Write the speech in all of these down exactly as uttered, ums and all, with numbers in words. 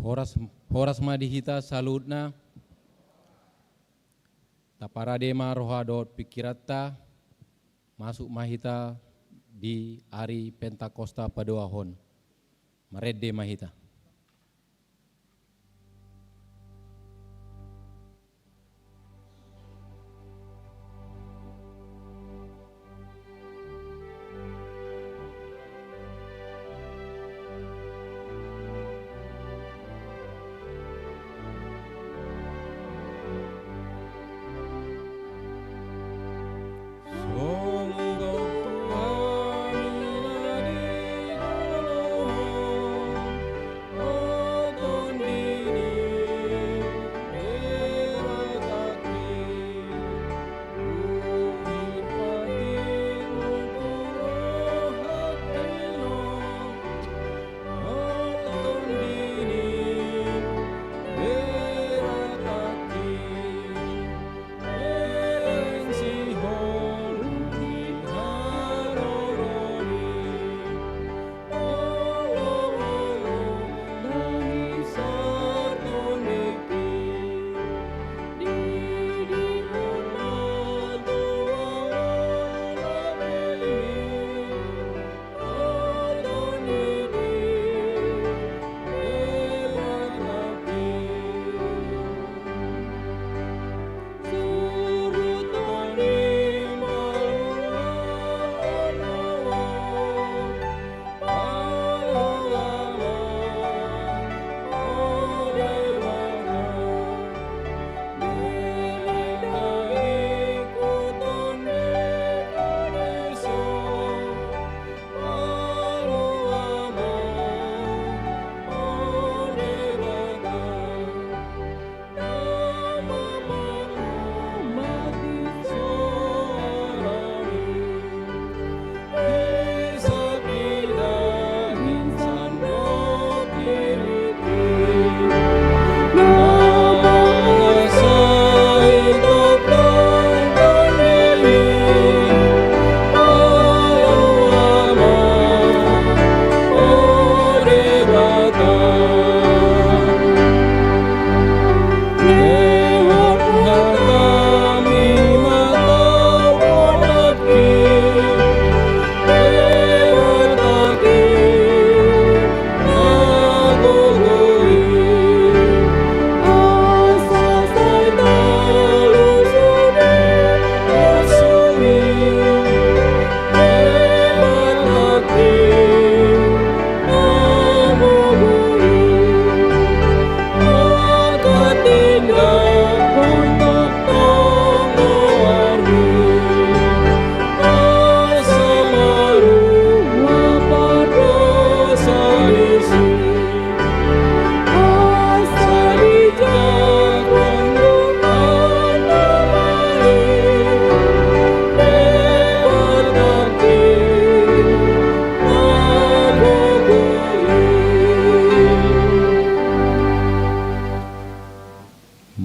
Horas, horas ma di hita saluhutna. Taparade ma roha dohot pingkiranta, masuk ma hita di ari Pentakosta paduahon. Marende ma hita.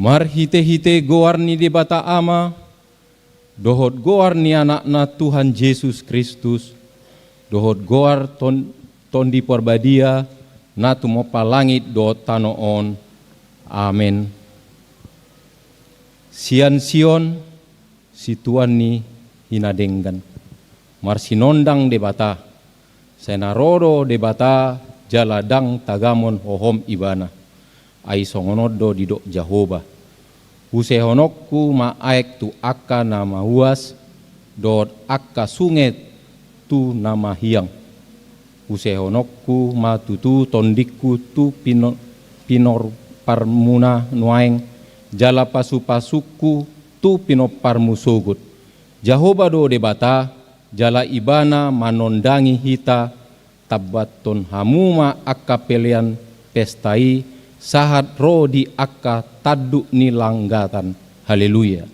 Marhitehite goar ni Debata Ama, dohot goar ni Anakna Tuhan Jesus Kristus, dohot goar ton-, Tondi Parbadia, na tumompa langit dohot tano on. Amen. Sian Sion, situan ni hinadenggan. Marsinondang Debata, sai na ro do Debata jala ndang tagamon hohom Ibana. Ai songon on do didok Jahowa: Husehononku ma aek tu angka na mauas, dohot angka sunge tu na mahiang. Husehononku ma tutu tondingku tu pino-, pinomparmuna nuaeng, jala pasupasungku tu pinomparmu sogot. Jahowa do Debata, jala Ibana manondangi hita. Tambathon hamu ma angka pelean pesta i, sahat ro di angka tanduk ni langgatan. Haleluya.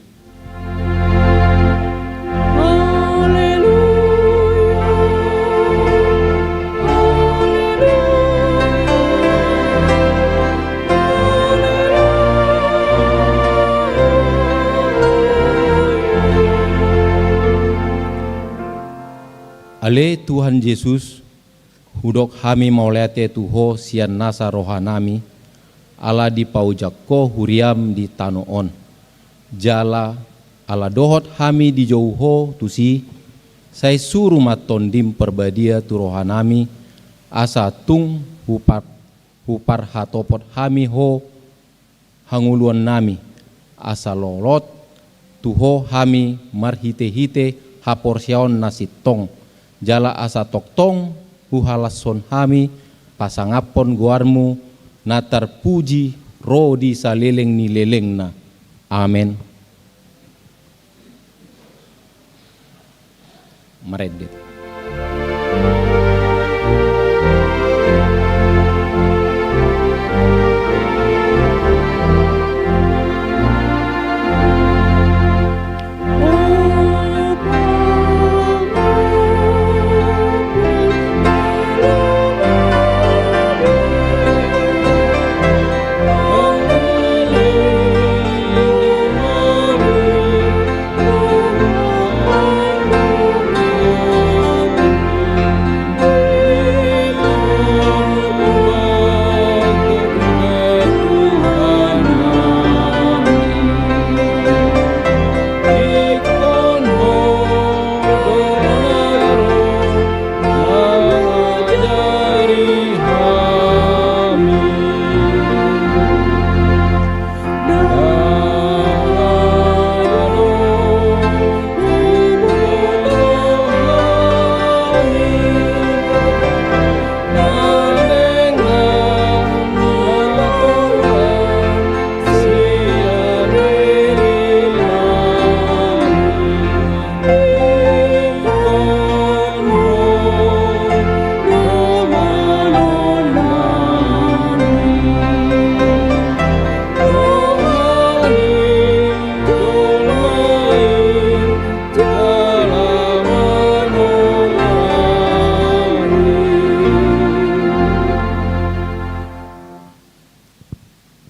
Ale Tuhan Jesus, hudok hami mauliate tu Ho sian nasa rohanami, ala dipaojak Ho huriaM di tano on. Jala ala dohot hami dijou Ho tusi, sai suru ma TondiM Parbadia tu rohanami, asa tung hupar-, huparhatopot hami Ho hangoluannami, asa lolot tu Ho hami marhitehite haporseaon na sintong, jala asa tongtong huhalashon hami pasangaphon goarMu na tarpuji ro di saleleng ni lelengna. Amen. Marende.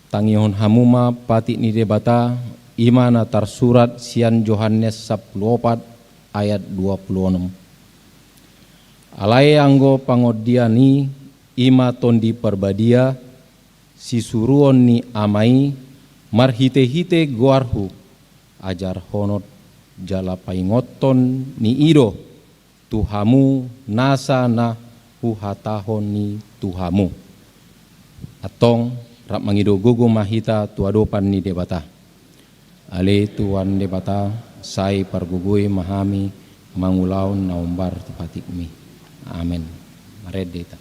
Tangihon hamu ma patik ni Debata, i ma na tarsurat sian Johannes sampulu opat ayat dua pulu onom. Alai anggo pangondian i, i ma Tondi Parbadia, sisuruon ni Ama i, marhitehite goarhu, ajarhonon jala paingothon ni i do tu hamu nasa na huhatahon i tu hamu. Antong, rap mangido gogo ma hita tu adopan ni Debata. Ale Tuhan Debata, sai pargogoi ma hami mangulahon na hombar tu patikMi. Amen. Marende hita.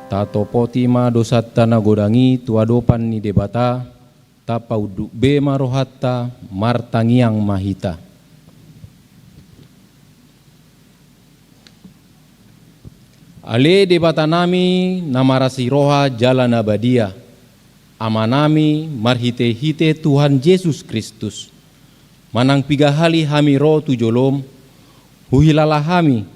Tatopoti ma dosanta na godang i tu adopan ni Debata, tapaunduk be ma rohanta, martangiang ma hita. Ale Debatanami na marasi roha jala na badia, Amanami marhitehite Tuhan Jesus Kristus, manang piga hali hami ro tu jolom, huhilala hami,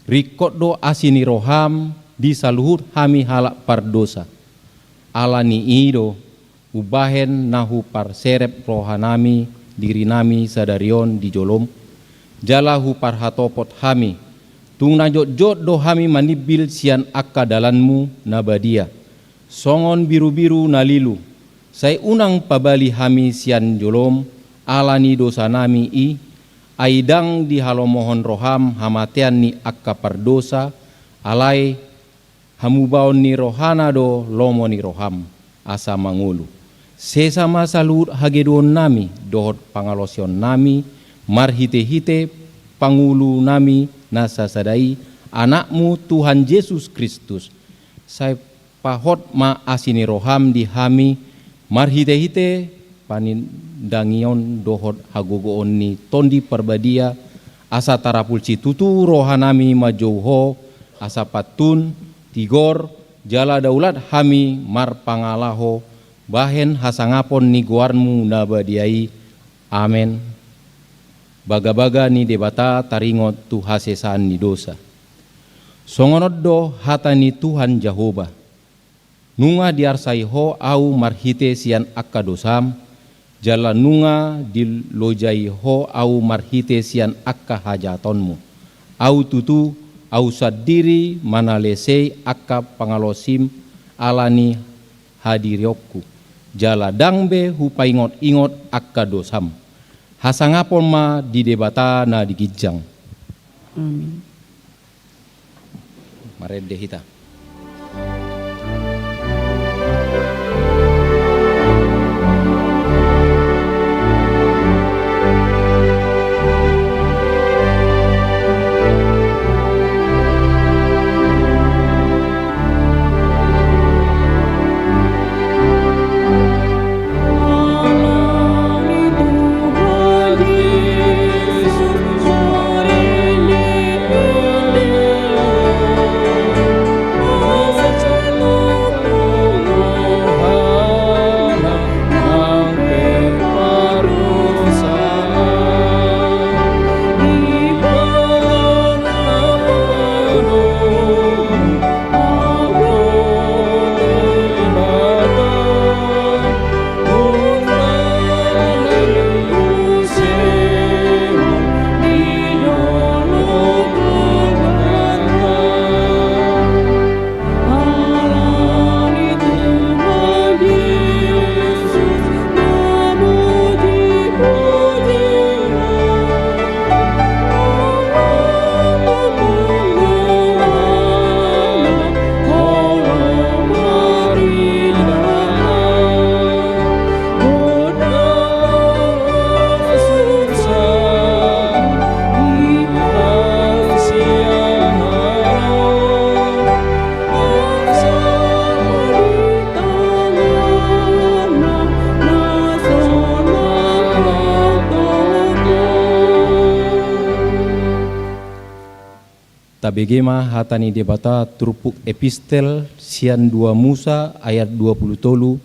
ringkot do asi ni roham di saluhut hami halak pardosa. Ala ni i do, umbahen na huparserep rohanami dirinami sadari on di jolom, jala huparhatopot hami, Tung na jotjot do hami manimbil sian angka dalanmu na badia, songon birubiru na lilu. Sai unang pabali hami sian jolom ala ni dosanami i, ai ndang dihalomohon roham hamatean ni angka pardosa, alai hamubaon ni rohana do lomo ni roham, asa mangolu. Sesa ma saluhut hagedonnami dohot pangalaosionnami marhitehite Pangulunami na sasada i, Anakmu Tuhan Jesus Kristus. Sai pahot ma asi ni roham di hami marhitehite panindangion dohot hagogoon ni Tondi Parbadia, asa tarapul situtu rohanami manjou Ho, asa pantun, tigor, jala daulat hami marpangalaho bahen hasangapon ni goarmu na badia i. Amen. Bagabaga ni Debata taringot tu hasesaan ni dosa. Songon on do hata ni Tuhan Jahowa: Nunga diarsai Ho Ahu marhite sian angka dosam, jala nunga dilojai Ho Ahu marhite sian angka hajahatonmu. Ahu tutu, Ahu sandiri manalesei angka pangalaosim ala ni hadirionku, jala ndang be hupaingotingot angka dosam. Hasangapon ma di Debata na di ginjang. Amin. Marende hita. Tabege ma hata ni Debata turpuk epistel sian dua Musa ayat dua pulu tolu,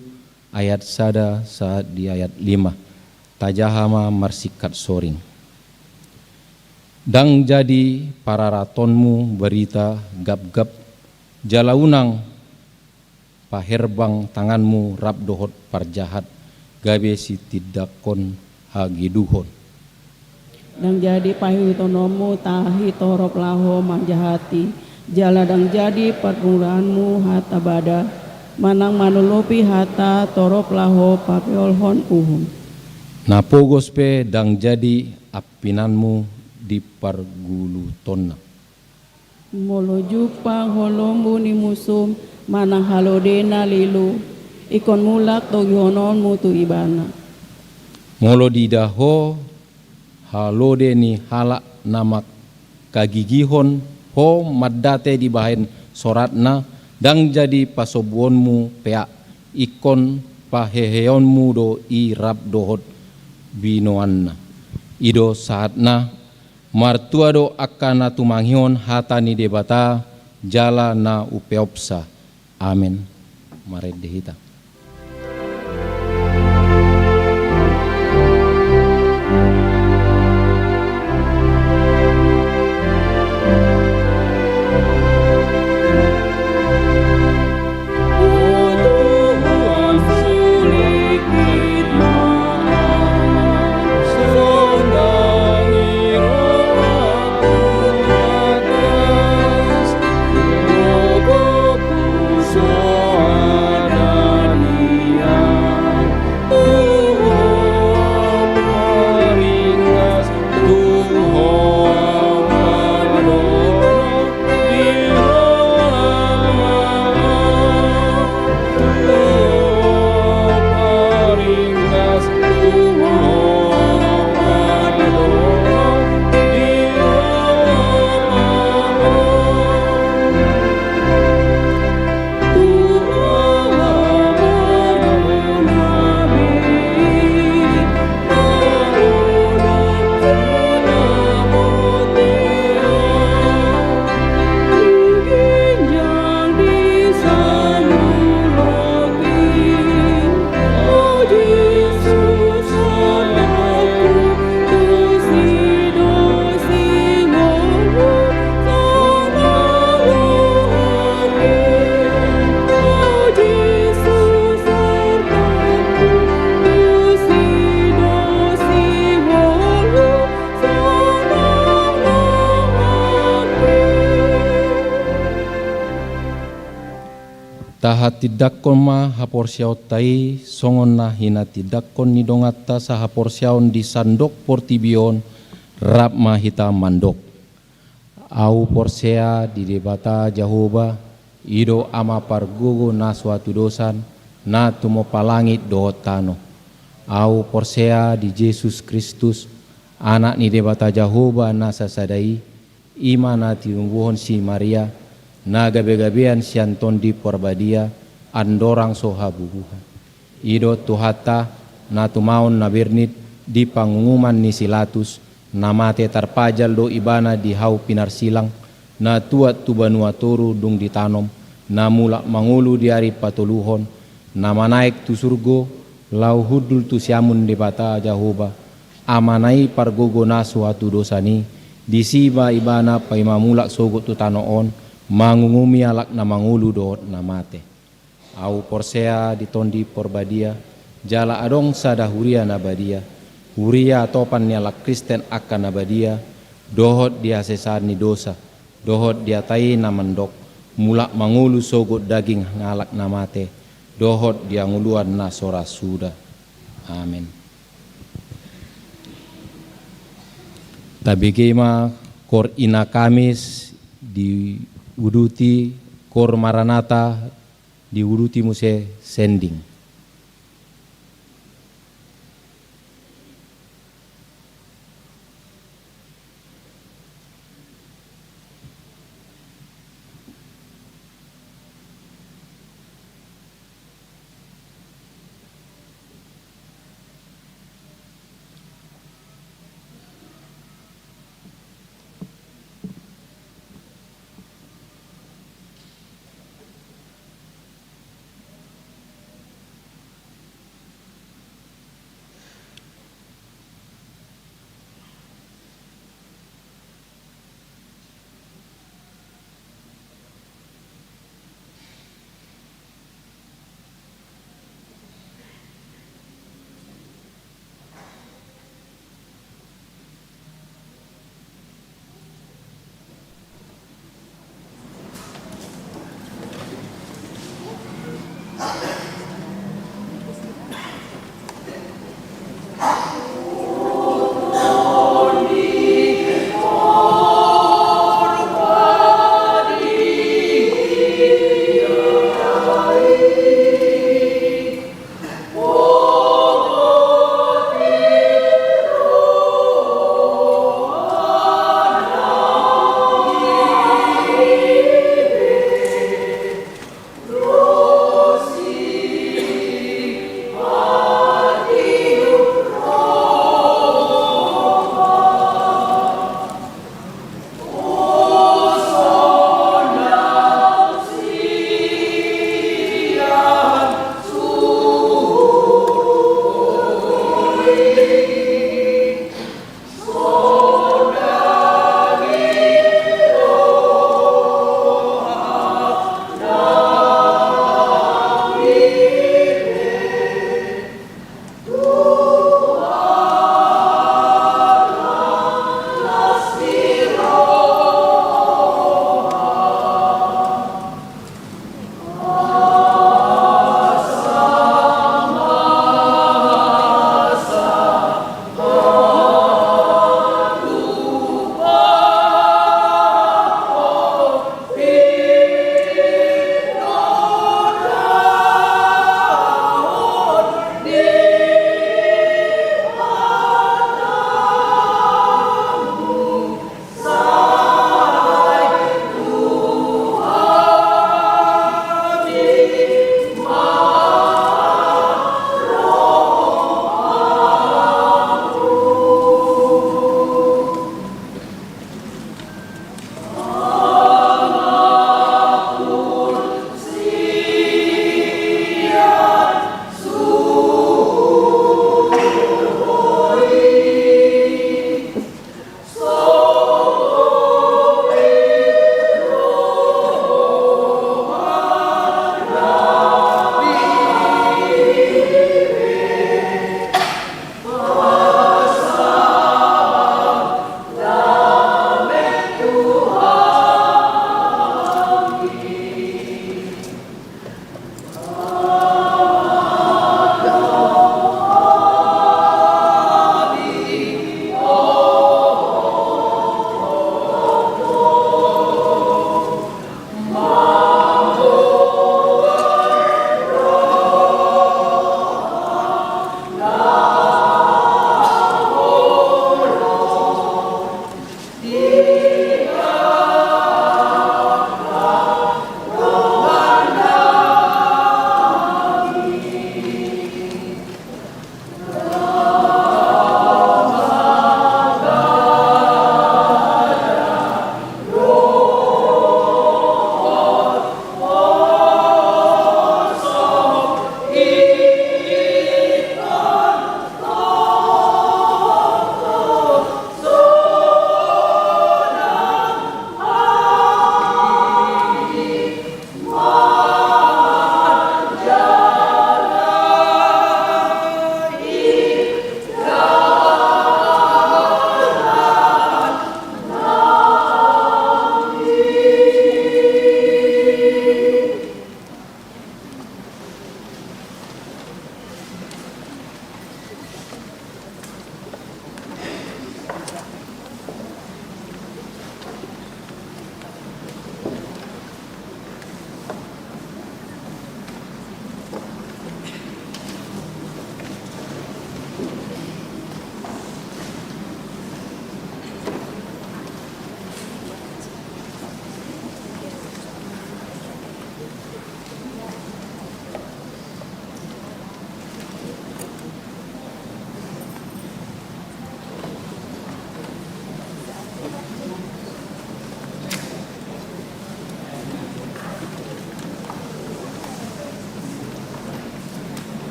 ayat sada sahat di ayat lima. Tajaha ma marsingkat soring. Ndang jadi pararatonmu barita gapgap, jala unang paherbang tanganmu rap dohot parjahat, gabe sitindangkon hageduhon. Ndang jadi paihutihutonnonmu tahi torop laho manjahati, jala ndang jadi pargulahonmu hata bada, manang manolopi hata torop laho papeolhon uhum. Na pogos pe ndang jadi ampinanmu di pargulutonna. Molo jumpang ho lombu ni musum manang halode na lilu, ingkon mulak togihononmu tu ibana. Molo diida ho halode ni halak na mangkagigihon ho mandate dibahen soratna, ndang jadi pasombuonmu peak, ingkon paheheonmu do i rap dohot binoanna. I do sahatna. Martua do angka na tumangihon hata ni Debata jala na umpeopsa. Amen. Marende hita. Tahatindangkon ma haporseaonta i songon na hinatindangkon ni donganta sahaporseaon di sandok portibi on, rap ma hita mandok. Ahu porsea di Debata Jahowa, i do Ama pargogo na so hatudosan, na tumompa langit dohot tano. Ahu porsea di Jesus Kristus, Anak ni Debata Jahowa na sasada i, i ma na tinubuhon si Maria, na gabegabean sian Tondi Parbadia, andorang so habubuhan. I do Tuhanta, na tumaon na bernit di pangunguman ni si Latus, na mate tarpajal do ibana di hau pinarsilang, na tuat tu banua toru dung ditanom, na mulak mangolu di ari patoluhon, na manaek tu surgo, laho hundul tu siamun Debata Jahowa, Amana i pargogo na so hatudosan i, disi ma ibana paima mulak sogot tu tano on, mangungumi halak na mangolu dohot na mate. Ahu porsea di Tondi Parbadia, jala adong sada huria na badia, huria atopan ni halak Kristen angka na badia, dohot di hasesaan ni dosa, dohot di hata i na mandok, mulak mangolu sogot daging halak na mate, dohot di hangoluan na so ra suda. Amen. Tabege ma, koor Ina Kamis diuduti, koor Maranatha diuduti muse sending.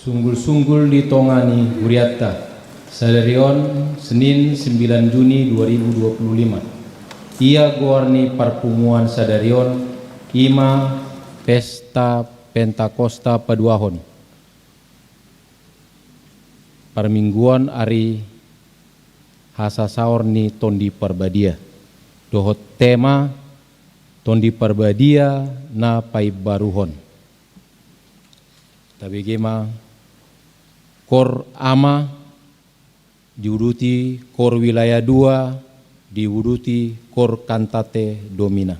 Sunggul-sunggul di tonga ni hurianta. Sadari on, Senin, sembilan Juni dua ribu dua puluh lima. Ia goar ni parpunguan sadari on, i ma Pesta Pentakosta Paduahon. Parmingguon ari hasasaor ni Tondi Parbadia, dohot tema Tondi Parbadia na paimbaruhon. Tabege ma, Kor Ama, diuduti Kor Wilayah dua, diuduti Kor Cantate Domina.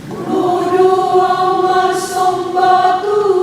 Ro do au marsomba tu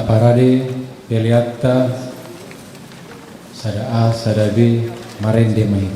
Parade peleanta sada A sada B, marende ma i.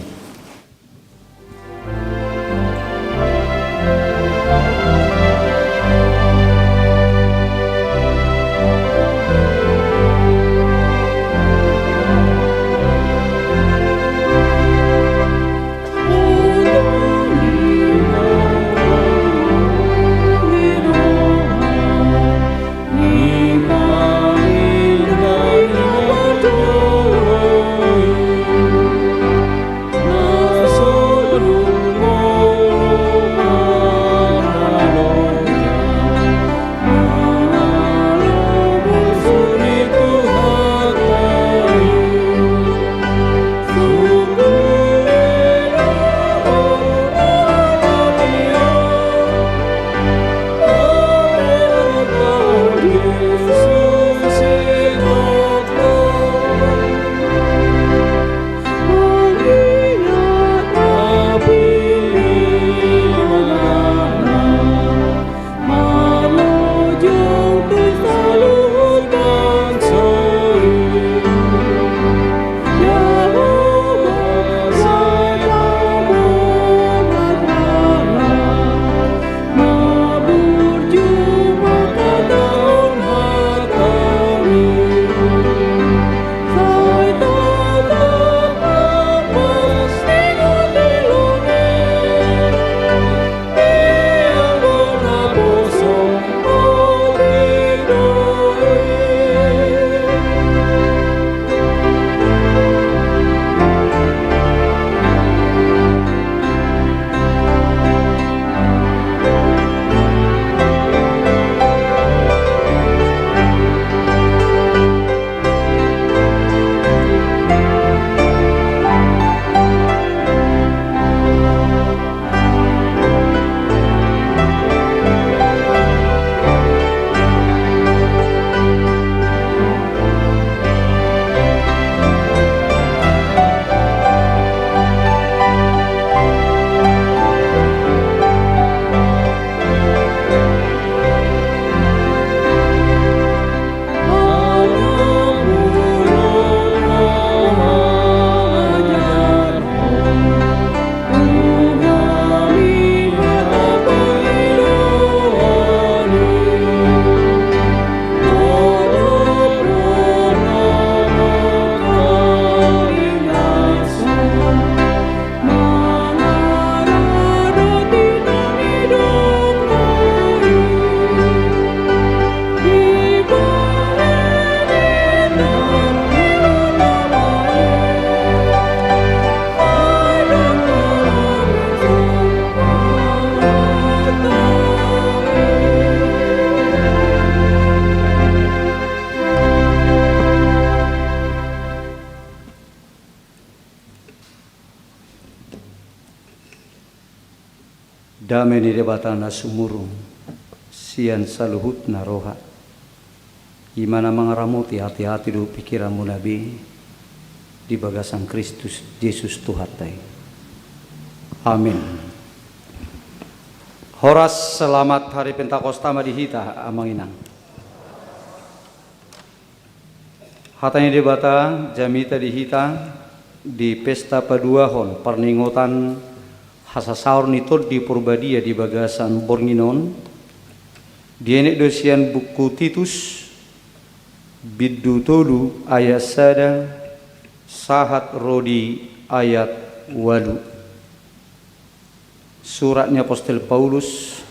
Dame ni Debata na sumurung sian saluhutna roha, i ma na mangaramoti ateate dohot pingkiranmuna be di bagasan Kristus Jesus Tuhanta i. Amin. Horas, selamat hari Pentakosta ma di hita, Amang Inang. Hata ni Debata jamita di hita di pesta paduahon parningotan hasasaor ni Tondi Porbadia di bagasan borngin on, dienet do sian buku Titus, bindu tolu ayat sada, sahat ro di ayat ualu. Surat ni apostel Paulus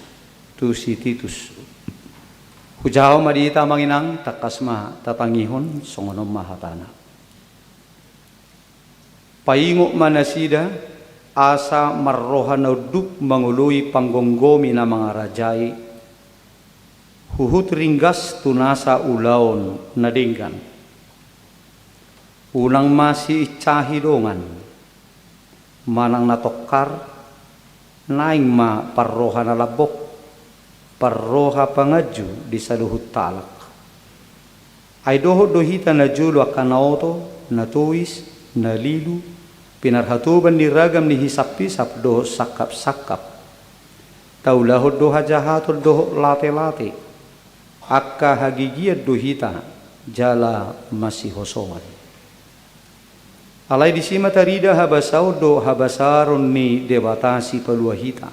tu si Titus. Hujaha ma di hita, Amang Inang, tangkas ma tatangihon, songon on ma hatana. Paingot ma nasida, asa marroha na unduk mangoloi panggomgomi na mangarajai, huhut ringgas tu nasa ulaon na denggan. Unang ma siinsahi dongan manang na tongkar, naeng ma parroha na lambok, parroha panganju di saluhut halak. Ai dohot do hita najolo angka na oto, na tois, na lilu, pinarhatoban ni ragam ni hisaphisap dohot sangkapsangkap. Taulahon do hajahaton dohot latelate. Angka hagigian do hita jala masihosoan. Alai disi ma tarida habasaon dohot habasaron ni Debata Sipalua hita.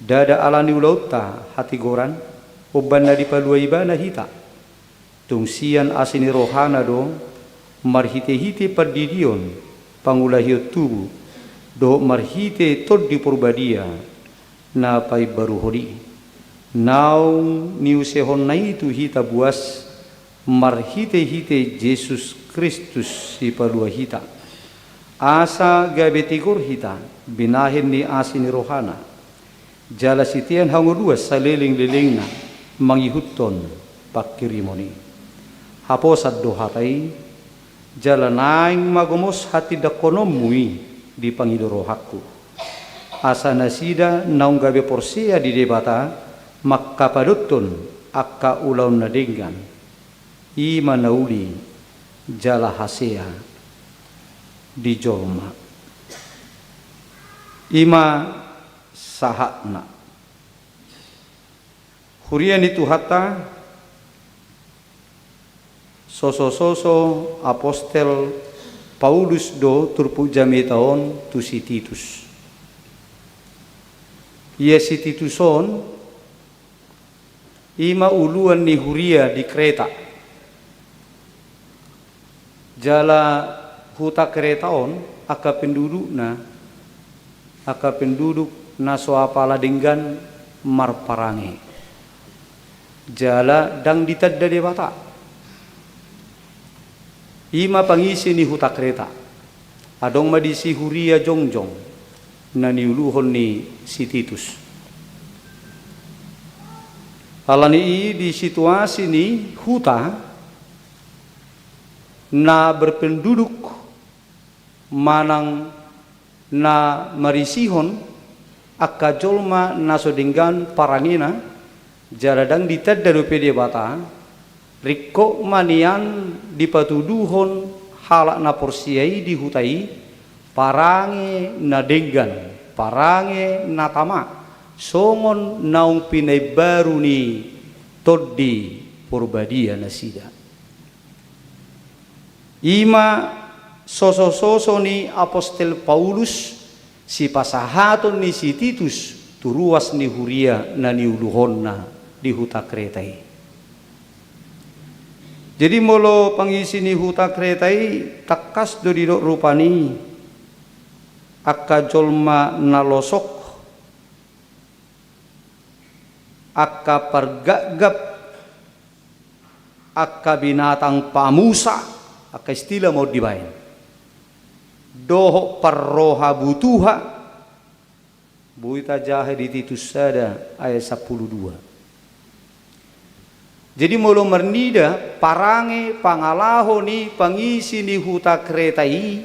Ndada ala ni ulaonta hatigoran, umbahen na dipalua Ibana hita. Tung sian asi ni rohana do, marhitehite pandidion, pangulahion tubu, dohot marhite Tondi Porbadia na paimbaruhon i. Naung niusehonna i tu hita buas, marhitehite Jesus Kristus Sipalua hita. Asa gabe tigor hita, binahen ni asi ni rohana. Jala sitean hangoluan salelenglelengna mangihuthon panghirimon i. Haposan do hata i, jala naeng ma gomos hatindangkononmu i di pangido rohangku. Asa nasida naung gabe porsea di Debata mangkapadothon angka ulaon na denggan, i ma na uli jala hasea di jolma. I ma sahatna. Huria ni Tuhanta, sosososo apostel Paulus do turpuk jamita on tu si Titus. Ia si Titus on, i ma uluan ni huria di Kreta. Jala huta Kreta on, angka pendudukna, angka penduduk na so apala denggan marparange. Jala ndang ditanda Debata. I ma pangisi ni huta Kreta. Adong ma disi huria jongjong na niuluhon ni si Titus. Alani i di situasi ni huta na berpenduduk manang na marisihon angka jolma na so denggan parangena, jala ndang ditanda dope Debata, ringkot ma nian dipatuduhon halak na porsea i di huta i, parange na denggan, parange na tama, songon naung pinaimbaru ni Tondi Porbadia nasida. I ma sosososo ni apostel Paulus sipasahaton ni si Titus tu ruas ni huria na niuluhonna di huta Kreta i. Jadi molo pangisi ni huta Kreta i, tangkas do didok rupani angka jolma na losok, angka pargapgap, angka binatang pamusa, angka istilah ma on dibaen. Dohot parroha butuha, boi tajaha di Titus sada ayat sampulu dua. Jadi molo marnida parange pangalaho ni pangisi ni huta Kreta i,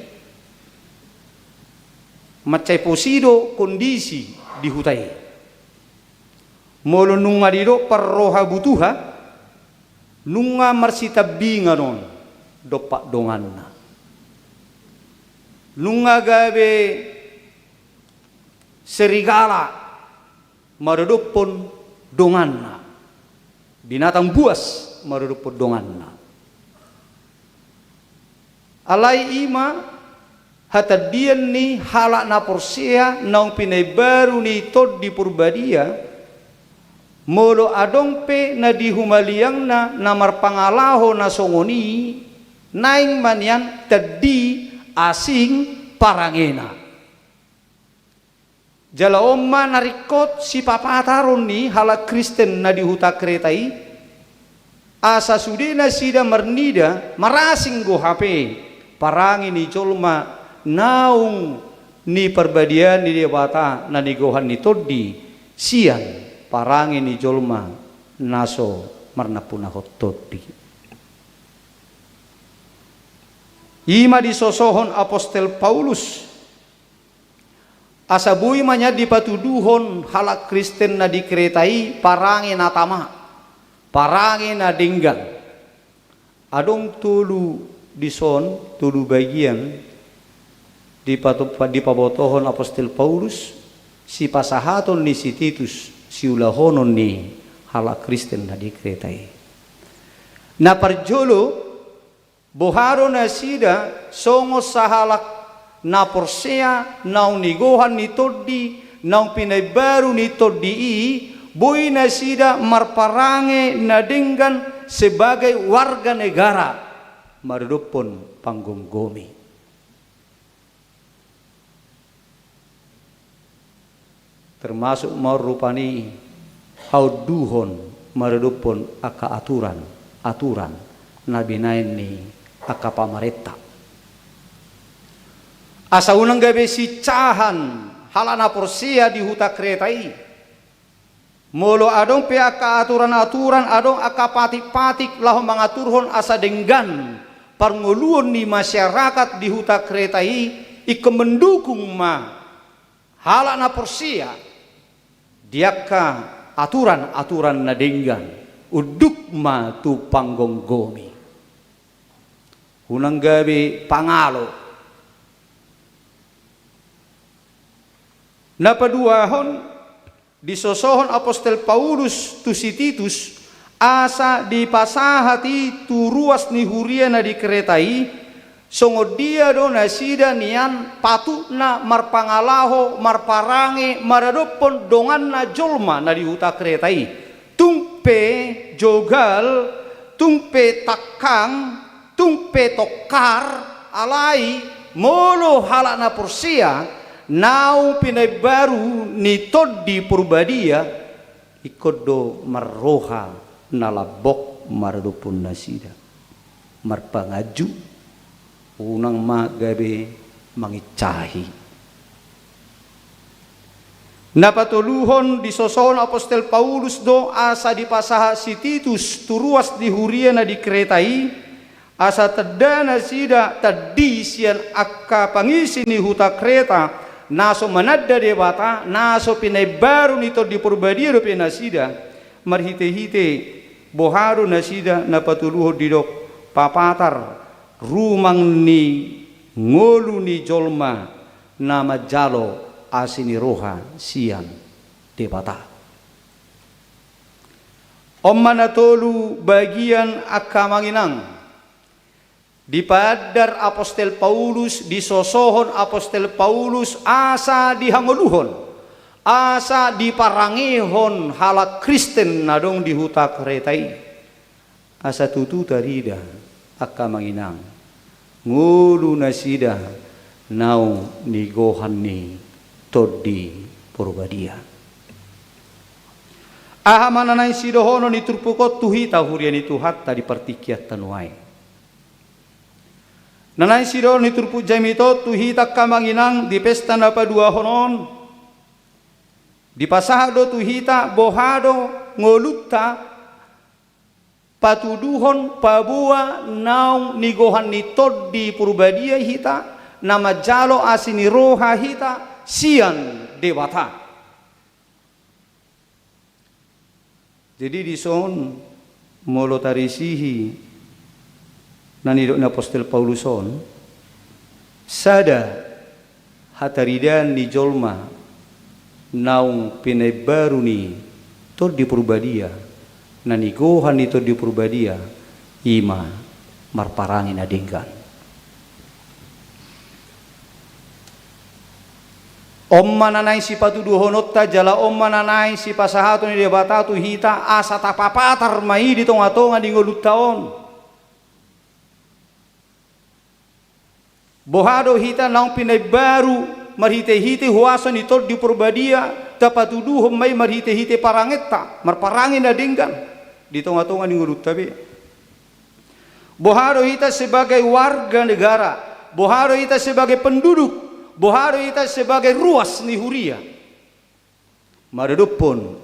mansai posi do kondisi di huta i. Molo nunga didok parroha butuha, nunga marsitambingan on dompak donganna. Nunga gabe serigala maradophon donganna. Binatang buas maradophon donganna. Alai i ma hatandian ni halak na porsea naung pinaimbaru ni Tondi Porbadia, molo adong pe na di humaliangna na marpangalaho na songon i, naeng ma nian tandi asing parangena. Jala on ma na ringkot sipapataron ni halak Kristen na di huta Kreta i, asa sude nasida marnida marasing do hape parange ni jolma naung niparbadiaan ni Debata na nigohan ni Tondi sian parange ni jolma na so marnampunahon Tondi. I ma disosohon apostel Paulus. Asa boi ma nian dipatuduhon halak Kristen na di Kreta i parange na tama, parange na denggan. Adong tolu dison, tolu bagian dipato-, dipabotohon apostel Paulus, sipasahaton ni si Titus, siulahonon ni halak Kristen na di Kreta i. Na parjolo, boha do nasida songon sahalak na porsea naung nigohan ni tondi, naung pinaimbaru ni tondi i, boi nasida marparange na denggan sebagai warga negara maradophon panggomgomi. Termasuk ma on rupani haunduhon maradophon angka aturan, aturan na binaen ni angka pamarenta. Asa unang gabe sincahan halak na porsea di huta Kreta i. Molo adong pe angka aturan-aturan, adong angka patik-patik laho mangaturhon asa denggan parngoluon ni masyarakat di huta Kreta i, ingkon mendukung ma halak na porsea di angka aturan-aturan na denggan, unduk ma tu panggomgomi. Unang gabe pangalo. Na paduahon, disosohon apostel Paulus tu si Titus, asa dipasahat i tu ruas ni huria na di Kreta i, songon dia do nasida nian patutna marpangalaho, marparange maradophon donganna jolma na di huta Kreta i. Tung pe jogal, tung pe tangkang, tung pe tongkar, alai molo halak na porsea naung pinaimbaru ni Tondi Porbadia, ingkon do marroha na lambok maradophon nasida, marpanganju, unang ma gabe mangincahi. Na patoluhon, disosohon apostel Paulus do asa dipasahat si Titus tu ruas ni huria na di Kreta i, asa tanda nasida, tandi sian angka pangisi ni huta Kreta, na so mananda Debata, na so pinaimbaru ni Tondi Porbadia dope nasida, marhitehite boha do nasida na patoluhon didok, papatar rumang ni ngolu ni jolma na manjalo asi ni roha sian Debata. On ma na tolu bagian angka amang inang, dipaandar apostel Paulus, disosohon apostel Paulus asa dihangoluhon, asa diparangehon halak Kristen na adong di huta Kreta i. Asa tutu tarida angka amang inang, ngolu nasida naung nigohan ni Tondi Porbadia. Aha ma na naeng sidohonon ni turpuk on tu hita huria ni Tuhanta di partingkianta nuaeng? Na naeng sidohonon ni turpuk jamita on tu hita angka amang inang di pesta na paduahon on, dipasahat do tu hita boha do ngolunta, patuduhon paboa naung nigohan ni Tondi Porbadia hita, na manjalo asi ni roha hita sian Debata. Jadi dison molo tarisihi na nidok ni apostel Paulus on, sada hataridaan ni jolma naung pinaimbaru ni Tondi Porbadia, na nigohan ni Tondi Porbadia, i ma marparange na denggan. On ma na naeng sipatuduhononta jala on ma na naeng sipasahaton ni Debata tu hita asa tapapatar ma i di tongatonga ni ngolunta on. Boha do hita naung pinaimbaru marhitehite huaso ni Tondi Porbadia, tapatuduhon ma i marhitehite parangenta, marparange na denggan di tongatonga ni ngolunta be. Boha do hita sebagai warga negara, boha do hita sebagai penduduk, boha do hita sebagai ruas ni huria, maradophon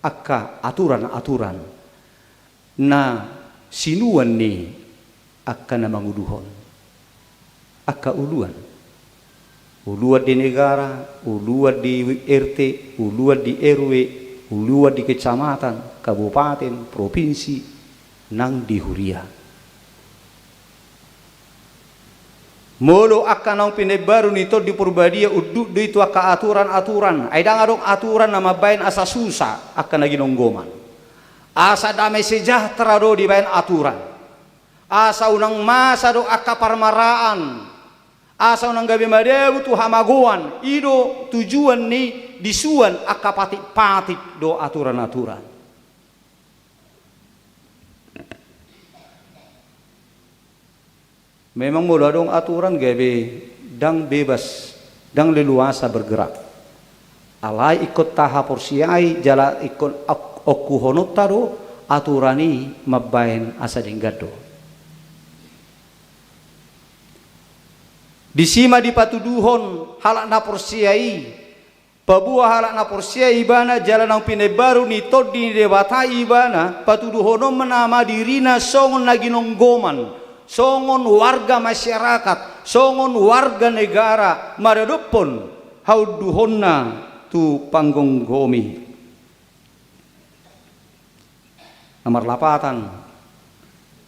angka aturan-aturan na sinuan ni angka na manguluhon, angka uluan. Uluan di negara, uluan di R T, uluan di R W, uluan di kecamatan, kabupaten, propinsi, nang di huria. Molo angka naung pinaimbaru ni Tondi Porbadia unduk do i tu angka aturan-aturan, ai ndang adong aturan na mambaen asa susa angka na ginonggoman. Asa dame sejahtera do dibaen aturan. Asa unang masa do angka parmaraan. Asa unang gabe madabu tu hamagoan. I do tujuan ni disuan angka patik-patik do aturan-aturan. Memang molo adong aturan gabe ndang bebas, ndang leluasa bergerak. Alai ingkon tahaporseai jala ingkon ok-, ongkuhononta do aturan i mambaen asa denggan do. Disi ma dipatuduhon halak na porsea i, paboa halak na porsea ibana jala naung pinaimbaru ni Tondi ni Debata ibana, patuduhononna ma dirina songon na ginonggoman, songon warga masyarakat, songon warga negara, maradophon haunduhonna tu panggomgomi. Na marlapatan,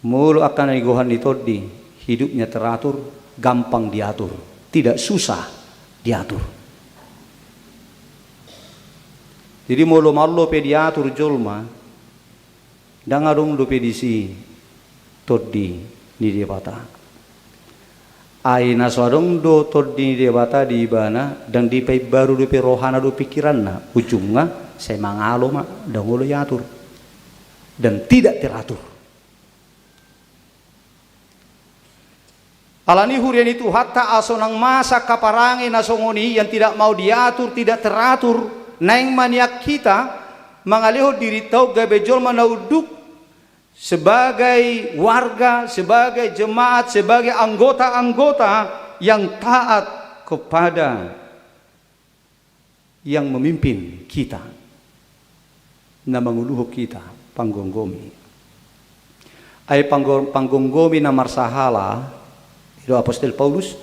molo angka na nigohan ni Tondi, hidupnya teratur, gampang diatur, tidak susah diatur. Jadi molo malo pe diatur jolma, ndang adong dope disi Tondi ni Debata. Ai na so adong do Tondi ni Debata di ibana, ndang dipaimbaru dope rohana dohot pingkiranna, ujungna sai mangalo ma, ndang olo diatur dan tidak teratur. Alani i huria ni Tuhanta, asa unang masa angka parange na songon i yang tidak mau diatur, tidak teratur, naeng maniak hita mangalehon dirinta on gabe jolma na unduk, sebagai warga, sebagai jemaat, sebagai anggota-anggota yang taat kepada yang memimpin kita, na manguluhon hita, panggomgomi. Ai panggo-, panggomgomi na marsahala, i do apostel Paulus,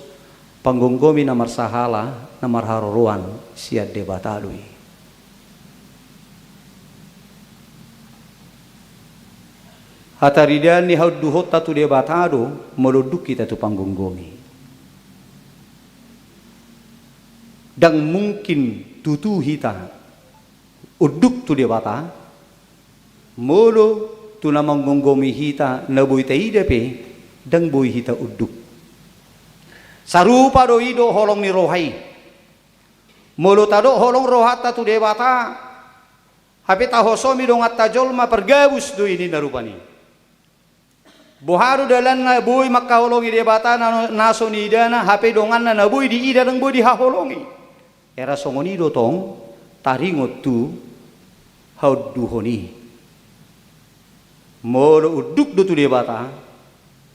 panggomgomi na marsahala, na marharoroan sian Debata do i. Hataridaan ni haunduhonta tu Debata do, molo unduk hita tu panggomgomi. Ndang mungkin tutu hita unduk tu Debata, molo tu na manggomgomi hita na boi taida pe, ndang boi hita unduk. Sarupa do i dohot holong ni roha i. Molo tadok holong rohanta tu Debata, hape tahosomi donganta jolma, pargabus do i ninna rupani. Boha do dalanna boi mangkaholongi Debata na, na so niidana, hape donganna na boi diida ndang boi dihaholongi. Era songon i do tong taringot tu haunduhon i. Molo unduk do tu Debata,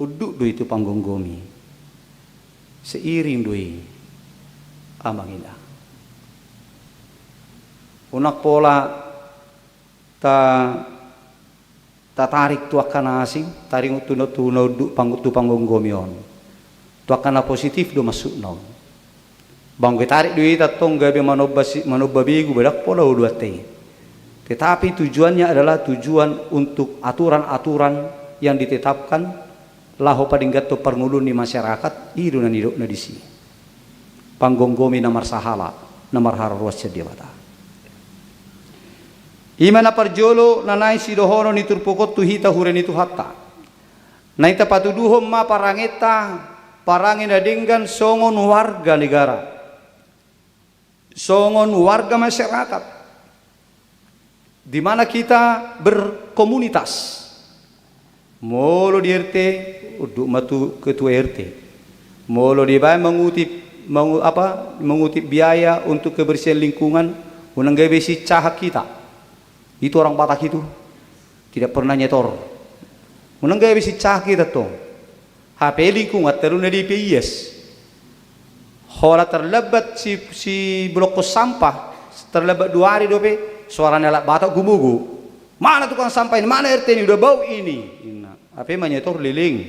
unduk do i tu panggomgomi. Seiring do i, Amang Inang. Unang pola ta-, tatarik tu angka na asing, taringot tu na, tu na unduk pang-, tu panggomgomi on. Tu angka na positif do maksudna on. Banggo tarik do i tantong gabe manomba si-, manomba begu, ba ndang pola oloanta i. Tetapi tujuannya adalah tujuan untuk aturan-aturan yang ditetapkan laho padengganhon parngoluon ni masyarakat, i do na nidokna disi. Panggomgomi na marsahala, na marharoroan sian Debata. I ma na parjolo na naeng sidohonon ni turpuk on tu hita huria ni Tuhanta. Naeng tapatuduhon ma parangenta, parange na denggan songon warga negara, songon warga masyarakat, di mana kita berkomunitas. Molo di R T, unduk ma tu ketua R T. Molo dibaen mangutip, mangu-, apa, mangutip biaya untuk kebersihan lingkungan, unang gabe sincahak hita. Itu orang Batak itu. Tidak pernah nyetor. Unang gabe sincahak hita tong. Hape lingkungan terus na dipaias. Holan terlambat si, si blokhon sampah, terlambat dua hari dope, suara ni halak Batak gumogo. Mana tukang sampah ini? Mana R T ini? Udah bau ini. Inna. Hape manyetor leleng.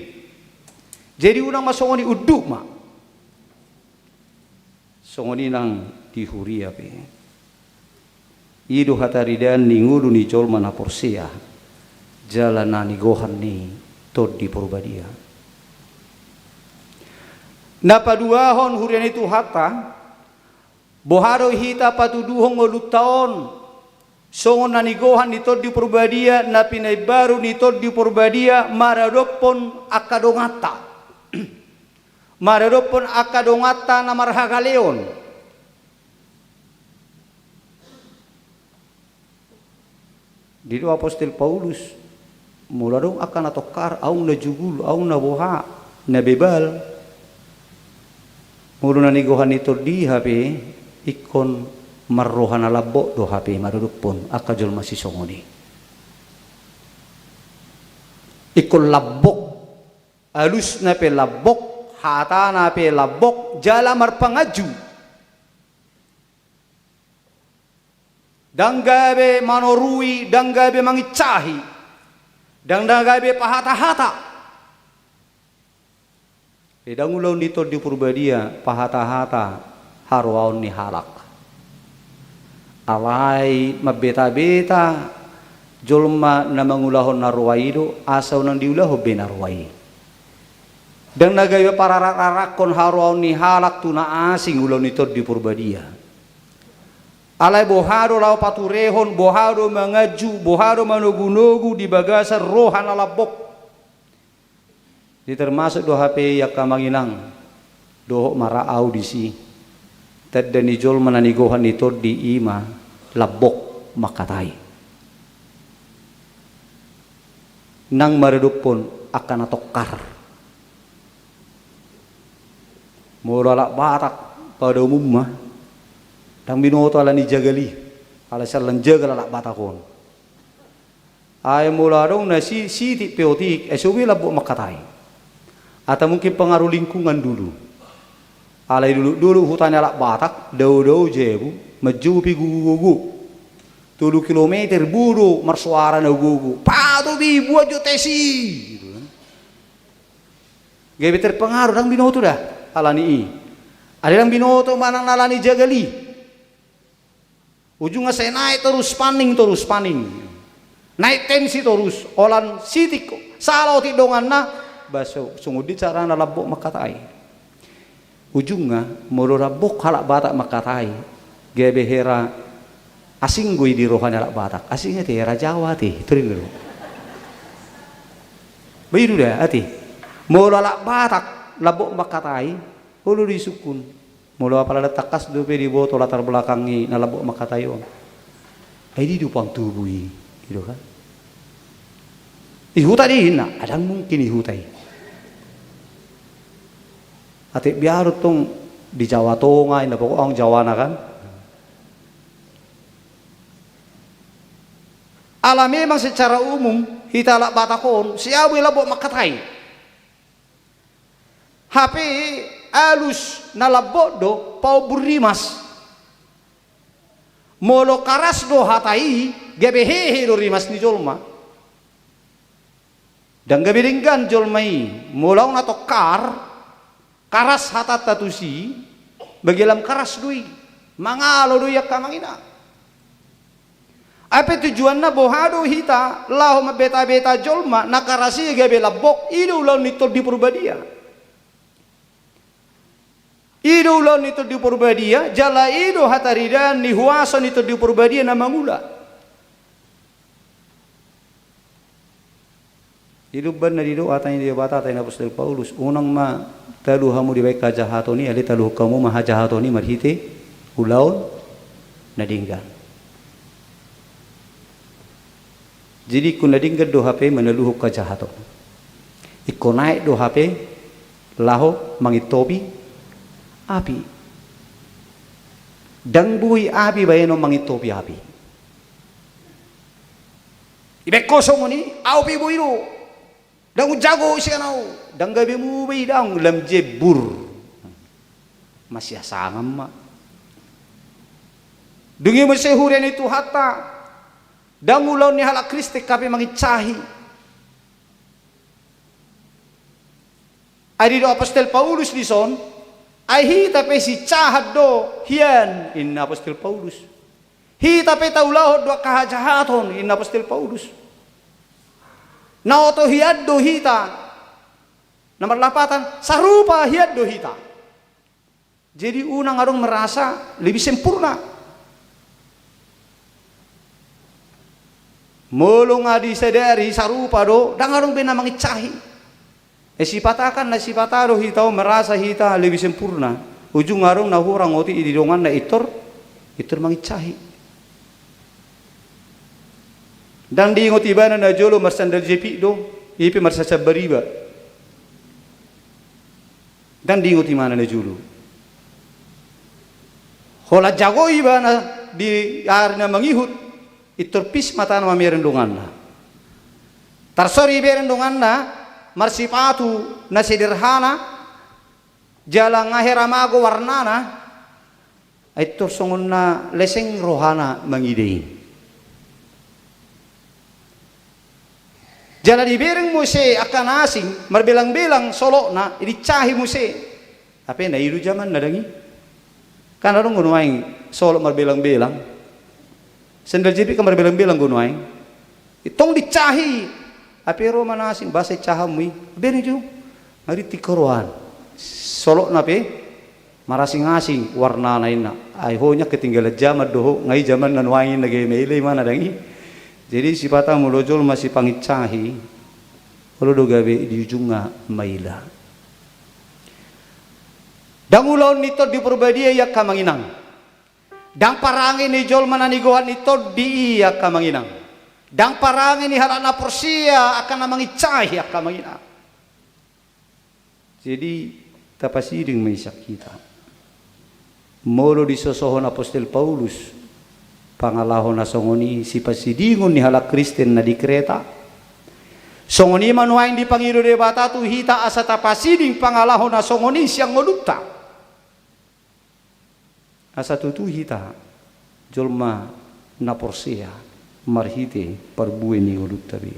Jadi unang ma songon i, unduk ma. Songon i nang di huria pe. I do hataridaan ni ngolu ni jolma na porsea, jala na nigohan ni Tondi Porbadia. Na paduahon huria ni Tuhanta, boha do hita patuduhon ngolunta on, Songon na nigohan ni Tondi Porbadia, na pinaimbaru ni Tondi Porbadia maradophon angka donganta. Maradophon angka donganta na marhagaleon. Didok apostel Paulus, molo adong angka na tongkar, adong na jugul, adong na boha, na bebal. Molo na nigohan ni Tondi hape, ingkon marroha na lambok do hape maradophon angka jolma sisongon i. Ingkon lambok, alusna pe lambok, hatana pe lambok, jala marpanganju. Ndang gabe manorui, ndang gabe mangincahi, ndang na gabe pahata-hata. Ndang ulaon ni Tondi Porbadia pahata-hata haroaon ni halak. Alai mambeta-beta jolma na mangulahon na roa i do, asa unang diulahon be na roa i. Ndang na gabe pararak-rarakkon haroaon ni halak tu na asing ulaon ni Tondi Porbadia. Alai boha do laho paturehon, boha do manganju, boha do manogu-nogu di bagasan roha na lambok. Di termasuk do hape i angka amang inang, dohot ma ra au disi. Tanda ni jolma na nigohan ni Tondi i ma lambok mangkatai. Nang maradophon angka na tongkar. Molo halak Batak pada umumna, ndang binoto ala ni jagal i, ala sian lan jagal halak Batak on. Ai molo adong na si, sitik pe otik, ai so be lambok mangkatai. Atau mungkin pengaruh lingkungan dulu. Alai dolok-dolok huta ni halak Batak, dao-dao jabu, manjopi gogo-gogo. Tolu kilometer, boi do marsoara na gogo. Pato be, buat jo tes i. Gitu kan. Gabe terpengaruh, ndang binoto da ala ni i. Alai ndang binoto manang ala ni jagal i. Ujungna sai naek torus paning, torus paning. Naek tensi torus, holan sitik sala otik donganna, ba so, songon dia carana lambok mangkatai. Ujungna, molo lambok halak Batak mangkatai, gabe hera asing do i di roha ni halak Batak. Asing ate, hera Jawa ate, turi do. Ba i do da, ate. Molo halak Batak lambok mangkatai, olo do isungkun. Molo apala tangkas dope diboto latar belakang ni na lambok mangkatai on. Ai di do pang tubu i, gitu kan. Di huta do i, na, ndang mungkin di huta i. Ate biar tong di Jawa Tonga, inda pokok adong Jawana kan. Ala memang secara umum, hita halak Batak on, sai au be lambok mangkatai. Hape alus na lambok do paombun rimas. Molo karas do hata i, gabe hehe do rimas ni jolma. Ndang gabe denggan jolma i, molo adong na tongkar, karas hatanta tusi, bagian lam karas do i, mangalo do i angka amang inang. Ai pe tujuanna boha do hita laho mambeta-beta jolma na karas i gabe lambok, i do ulaon ni Tondi Porbadia. I do ulaon ni Tondi Porbadia, jala i do hataridaan ni huaso ni Tondi Porbadia na mangula. I do umbahen na didok hata ni Debata, hata ni apostel Paulus, unang ma talu hamu dibahen hajahaton i, alai taluhon hamu ma hajahaton i marhite ulaon na denggan. Jadi ingkon na denggan do hape manaluhon hajahaton. Ingkon naek do hape laho mangintopi api. Ndang boi api bahenon mangintopi api. Dibahen ho songon i, au pe boi do. Ndang jago sian au, ndang gabe muba i, ndang, lam jebur. Masiasangam ma. Dung i muse huria ni Tuhanta, ndang ulaon ni halak Kristen hape mangincahi. Ai didok apostel Paulus dison, ai hita pe sincahan do hian, ninna apostel Paulus. Hita pe taulahon do angka hajahaton, ninna apostel Paulus. Na oto hian do hita. Na marlapatan, sarupa hian do hita. Jadi unang adong merasa lebih sempurna. Molo nga disadari sarupa do, ndang adong be na mangincahi. E, sipata kan na sipata do hita on merasa hita lebih sempurna. Ujung adong na hurang otik i di donganna, intor, intor mangincahi. Ndang diingot ibana na jolo marsandal jepit do, i pe marsasambar iba. Ndang diingot ibana na jolo. Holan jago ibana di ari na mangihut, intor pis matana mamereng donganna. Tarsor ibereng donganna marsipatu na sederhana, jala nga hera mago warnana, ai tor songon na leseng rohana mangida i. Jala dibereng muse angka na asing, marbelang-belang solotna, diincahi muse. Hape na i do jamanna, dang i? Kan adong do nuaeng solot marbelang-belang. Sandal jepit kan marbelang-belang do nuaeng. Tong diincahi. Hape ro ma na asing, boasa incahanmu i? Bereng jo. Nga rintik rohana. Solotna pe marasing-asing warnana, inna. Ai ho nian ketinggalan zaman do ho, nga i jamanna nuaeng, inna, gabe maila ibana, dang i? Jadi sipata molo jolma sipangincahi, olo do gabe di ujungna maila. Ndang ulaon ni Tondi Porbadia i, angka amang inang. Ndang parange ni jolma na nigohan ni Tondi i, angka amang inang. Ndang parange ni halak na porsea angka na mangincahi, angka amang inang. Jadi, tapasiding ma i sian hita. Molo disosohon apostel Paulus pangalaho na songon i sipasidingon ni halak Kristen na di Kreta, songon i ma nuaeng dipangido Debata tu hita asa tapasiding pangalaho na songon i sian ngolunta. Asa tutu hita jolma na porsea marhite parbue ni ngolunta be.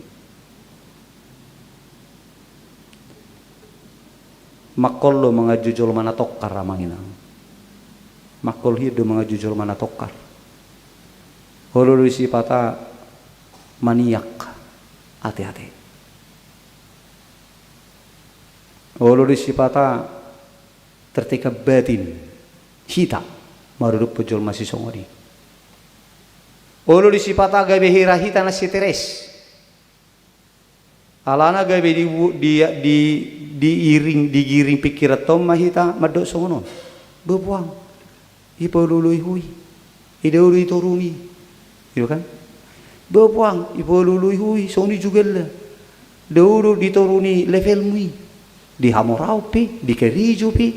Mangkol do manganju jolma na tongkar, amang inang. Mangkol hian do manganju jolma na tongkar. Olo do sipata maniak ate-ate. Olo do sipata tertekan batin hita maradophon jolma sisongon i. Olo do sipata gabe hira hita na stres. Alana gabe di, di, di, diiring, digiring pingkiranhon ma hita mandok songon on. Boha, Puang, ipaolo-oloi ho i. Ndada do di toru ni. Gitu kan? Boha, Puang, ipaolo-oloi ho i, songon i jugalla. Ndada do di toru ni levelmu i. Di hamoraon pe, di karejo pe.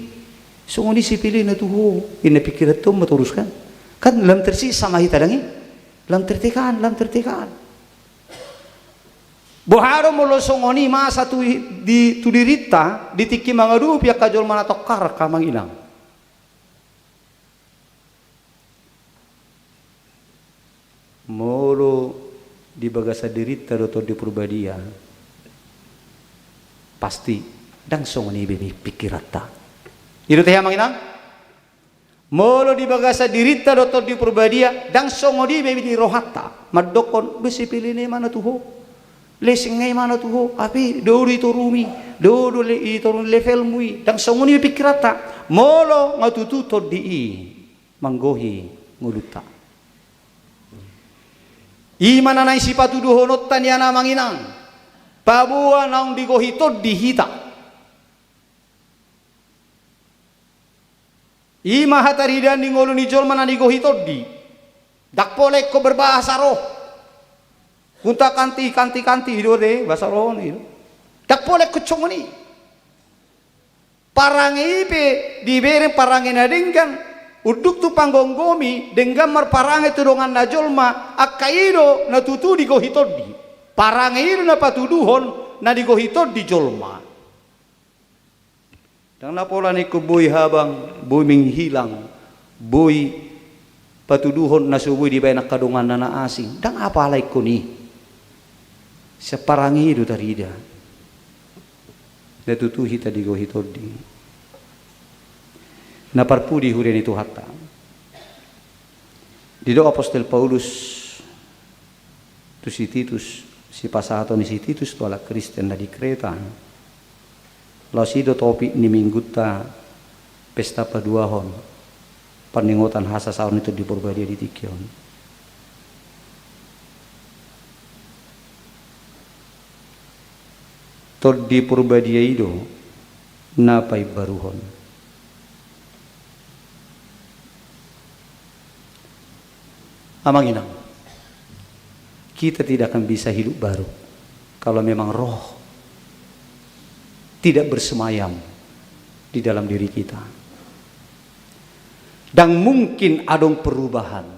Songon i sipelena tu ho, inna pingkiranhon ma torus kan. Kan lam tersiksa ma hita, dang i? Lam tertekan, lam tertekan. Boha do molo songon i masa tu di, tu dirinta, di tingki mangadopi angka jolma na tongkar, angka amang inang. Molo di bagasan dirinta do Tondi Porbadia, pasti ndang songon i be di pingkiranta. I do tahe, amang inang? Molo di bagasan dirinta do Tondi Porbadia, ndang songon i be di rohanta. Mandokhon, be sipelena ibana tu ho. Leseng ibana tu ho, hape ndada do di torumi, ndada do le-, di toru ni levelmu i, ndang songon i be pingkiranta. Molo nga tutu Tondi i manggohi ngolunta. I ma na naeng sipatuduhononta nian, amang inang, paboa naung digohi Tondi hita. I ma hataridaan ni ngolu ni jolma na digohi Tondi. Ndang pola ingkon berbahasa roh. Kunta kanti, kanti, kanti, i do de, bahasa roh on i do. Ndang pola ingkon songon i. Parange i pe dibereng parange na denggan, unduk tu panggomgomi, denggan marparange tu donganna jolma, angka i do na tutu digohi Tondi. Parange i do na patuduhon na digohi Tondi jolma. Ndang na pola na ingkon boi habang, boi menghilang, boi patuduhon na so boi dibaen angka donganna na asing. Ndang apala ingkon i. Sian parange i do tarida. Na tutu hita digohi Tondi. Na parpudi huria ni Tuhanta. Didok apostel Paulus tu si Titus, sipasahaton ni si Titus tu halak Kristen na di Kreta. Laos i do topik ni minggunta, pesta paduahon, parningotan hasasaon ni Tondi Porbadia di tingki on. Tondi Porbadia i do na paimbaruhon. Amang inang, kita tidak akan bisa hidup baru kalau memang Roh tidak bersemayam di dalam diri kita. Ndang mungkin adong perubahan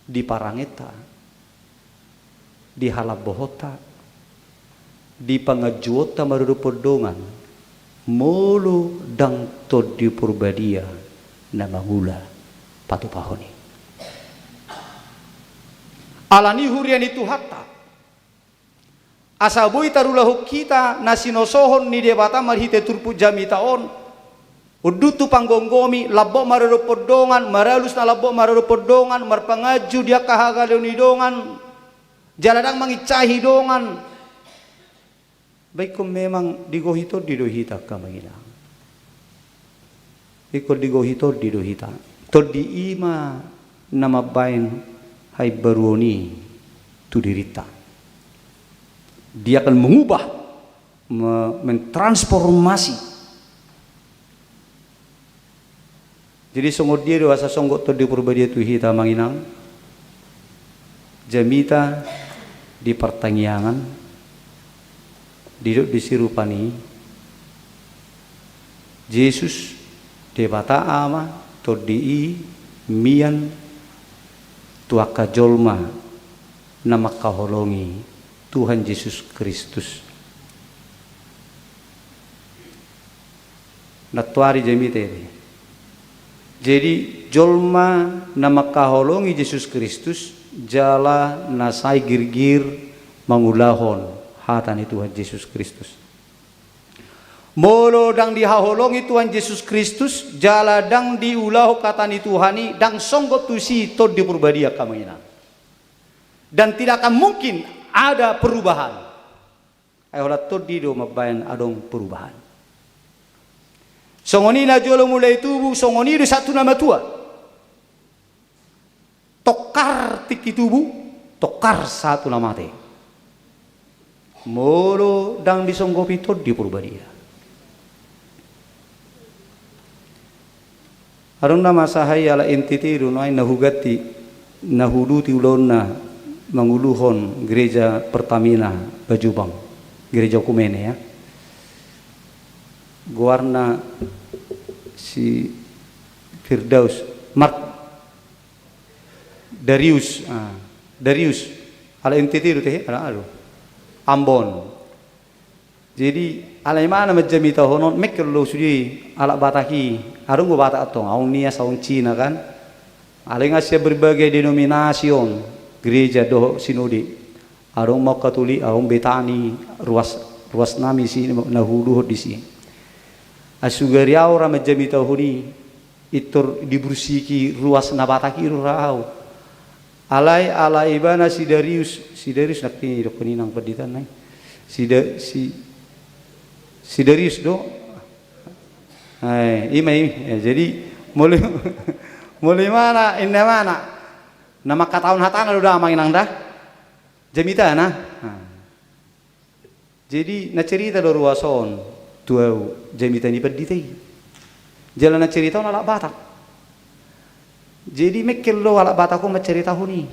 di parangenta, di halambohonta, di panganjuonta maradophon dongan, molo ndang Tondi Porbadia na mangula patupahon i. Alani i huria ni Tuhanta, asa boi tarulahon hita na sinosohon ni Debata marhite turpuk jamita on, unduk tu panggomgomi, lambok maradophon dongan, maralus na lambok maradophon dongan, marpanganju di angka hagaleon ni dongan, jala ndang manginsahi dongan. Ba ingkon memang digohi Tondi do hita, angka amang inang. Ingkon digohi Tondi do hita. Tondi i ma na mambaen haimbaruon i tu dirinta. Dia akan mengubah, me-, mentransformasi. Jadi songon dia do asa songgop Tondi Porbadia tu hita, amang inang? Jamita di partangiangan, didok disi rupani Jesus, Debata Ama, Tondi i mian tu angka jolma na mangkaholongi Tuhan Jesus Kristus. Nantoari jamita i. Jadi jolma na mangkaholongi Jesus Kristus jala na sai girgir mangulahon hata ni Tuhan Jesus Kristus. Molo ndang dihaholongi Tuhan Jesus Kristus jala ndang diulahon hata ni Tuhan i, ndang songgop tusi Tondi Porbadia, angka amang inang. Dan tidak akan mungkin ada perubahan. Ai holan Tondi do mambaen adong perubahan. Songon i najolo mulai tubu, songon i do sahat tu na matua. Tongkar tingki tubu, tongkar sahat tu na mate. Molo ndang disonggopi Tondi Porbadia. Adong nama sahai halak N T T do nuaeng na huganti, na huuduti ulaonna manguluhon gereja Pertamina Bajubang, gereja okumene ya. Goarna si Firdaus, Mark Darius, ah, Darius. Halak N T T do tehe, halak anu. Ambon. Jadi alai ma na manjamitahon on, mengkel do sude halak Batak i. Adong do Batak antong, adong Nias, adong Cina kan. Alai nga sian berbagai denominasi on, gereja dohot sinode. Adong ma on Katolik, adong Betani, ruas, ruas nami si na huuduhon disi. Ai sugari au ra manjamitahon i, pintor dibursiki ruas na Batak i do ra au. Alai, alai ibana si Darius, si Darius nangkin i dokkon i nang pandita nai. Si Da-, si, si Darius do. Ai, i ma i. Eh, jadi molo, molo imana, inna imana. Na mangkatahon hatana do da amang inang da. Jamitana. Nah. Jadi na cerita do ruas on tu au jamita ni pandita i. Jala na cerita on halak Batak. Jadi mengkel do halak Batak on manceritahon i.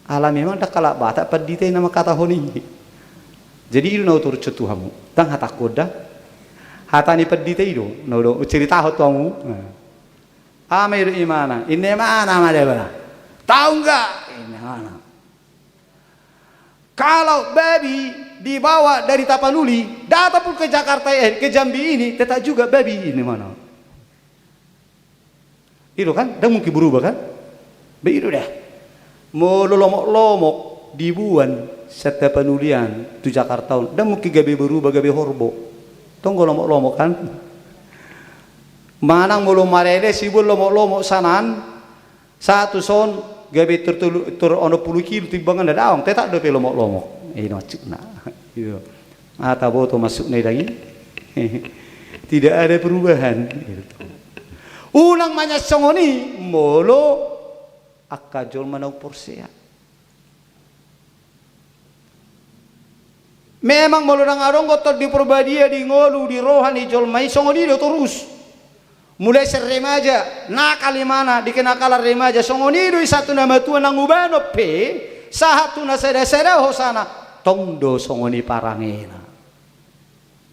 Ala memang ndang halak Batak pandita i na mangkatahon i. Jadi i do na hutorus tu hamu. Ndang hatangku on da. Hata ni pandita i do na huceritahon tu hamu. Nah. Ama i do imana. Inna imana ma da ibana. Tahu nggak? Inna imana. Kalau babi dibawa dari Tapanuli, datang pun ke Jakarta, eh, ke Jambi ini, tetap juga babi ini, mana? I do kan, ndang mungkin berubah kan? Ba i do da. Molo lomok-lomok diboan sian Tapanuli an tu Jakarta on, ndang mungkin gabe berubah, gabe horbo. Tong do lomok-lomok kan? Manang molo marende siboan lomok-lomok sian an, sahat tu son, gabe tor tolu, tor onom pulu kilo timbanganna, daong, tetap dope lomok-lomok. I do maksudna. Gitu. Nga taboto maksudna i dang i. Tidak ada perubahan. Gitu. Unang manang songon i, molo angka jolma naung porsea. Memang molo ndang adong do Tondi Porbadia di ngolu, di roha ni jolma i, songon i do torus. Mulai sian remaja, nakal imana, di kenakalan remaja, songon i do i sahat tu na matua, nang ubanon pe, sahat tu na sada-sada hosana, tong do songon i parangena.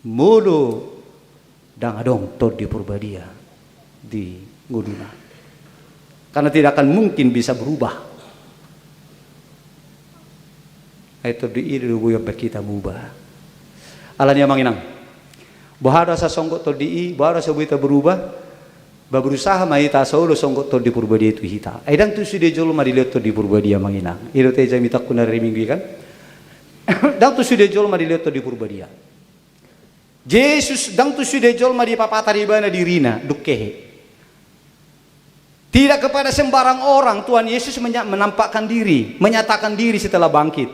Molo ndang adong Tondi Porbadia di ngoluna. Karena tidak akan mungkin bisa berubah. Ai Tondi i do boi mambaen hita muba. Alani i amang inang, boha do asa songgop Tondi i, boha do asa boi hita berubah? Ba berusaha ma hita asa olo songgop Tondi Porbadia i tu hita. Ai ndang tung sude jolma dilehon Tondi Porbadia amang inang. I do tajamitangku na ari Minggu i kan. Ndang tung sude jolma dilehon Tondi Porbadia. Jesus ndang tung sude jolma dipapatar ibana dirina, dung hehe. Tidak kepada sembarang orang Tuhan Yesus menya-, menampakkan diri, menyatakan diri setelah bangkit.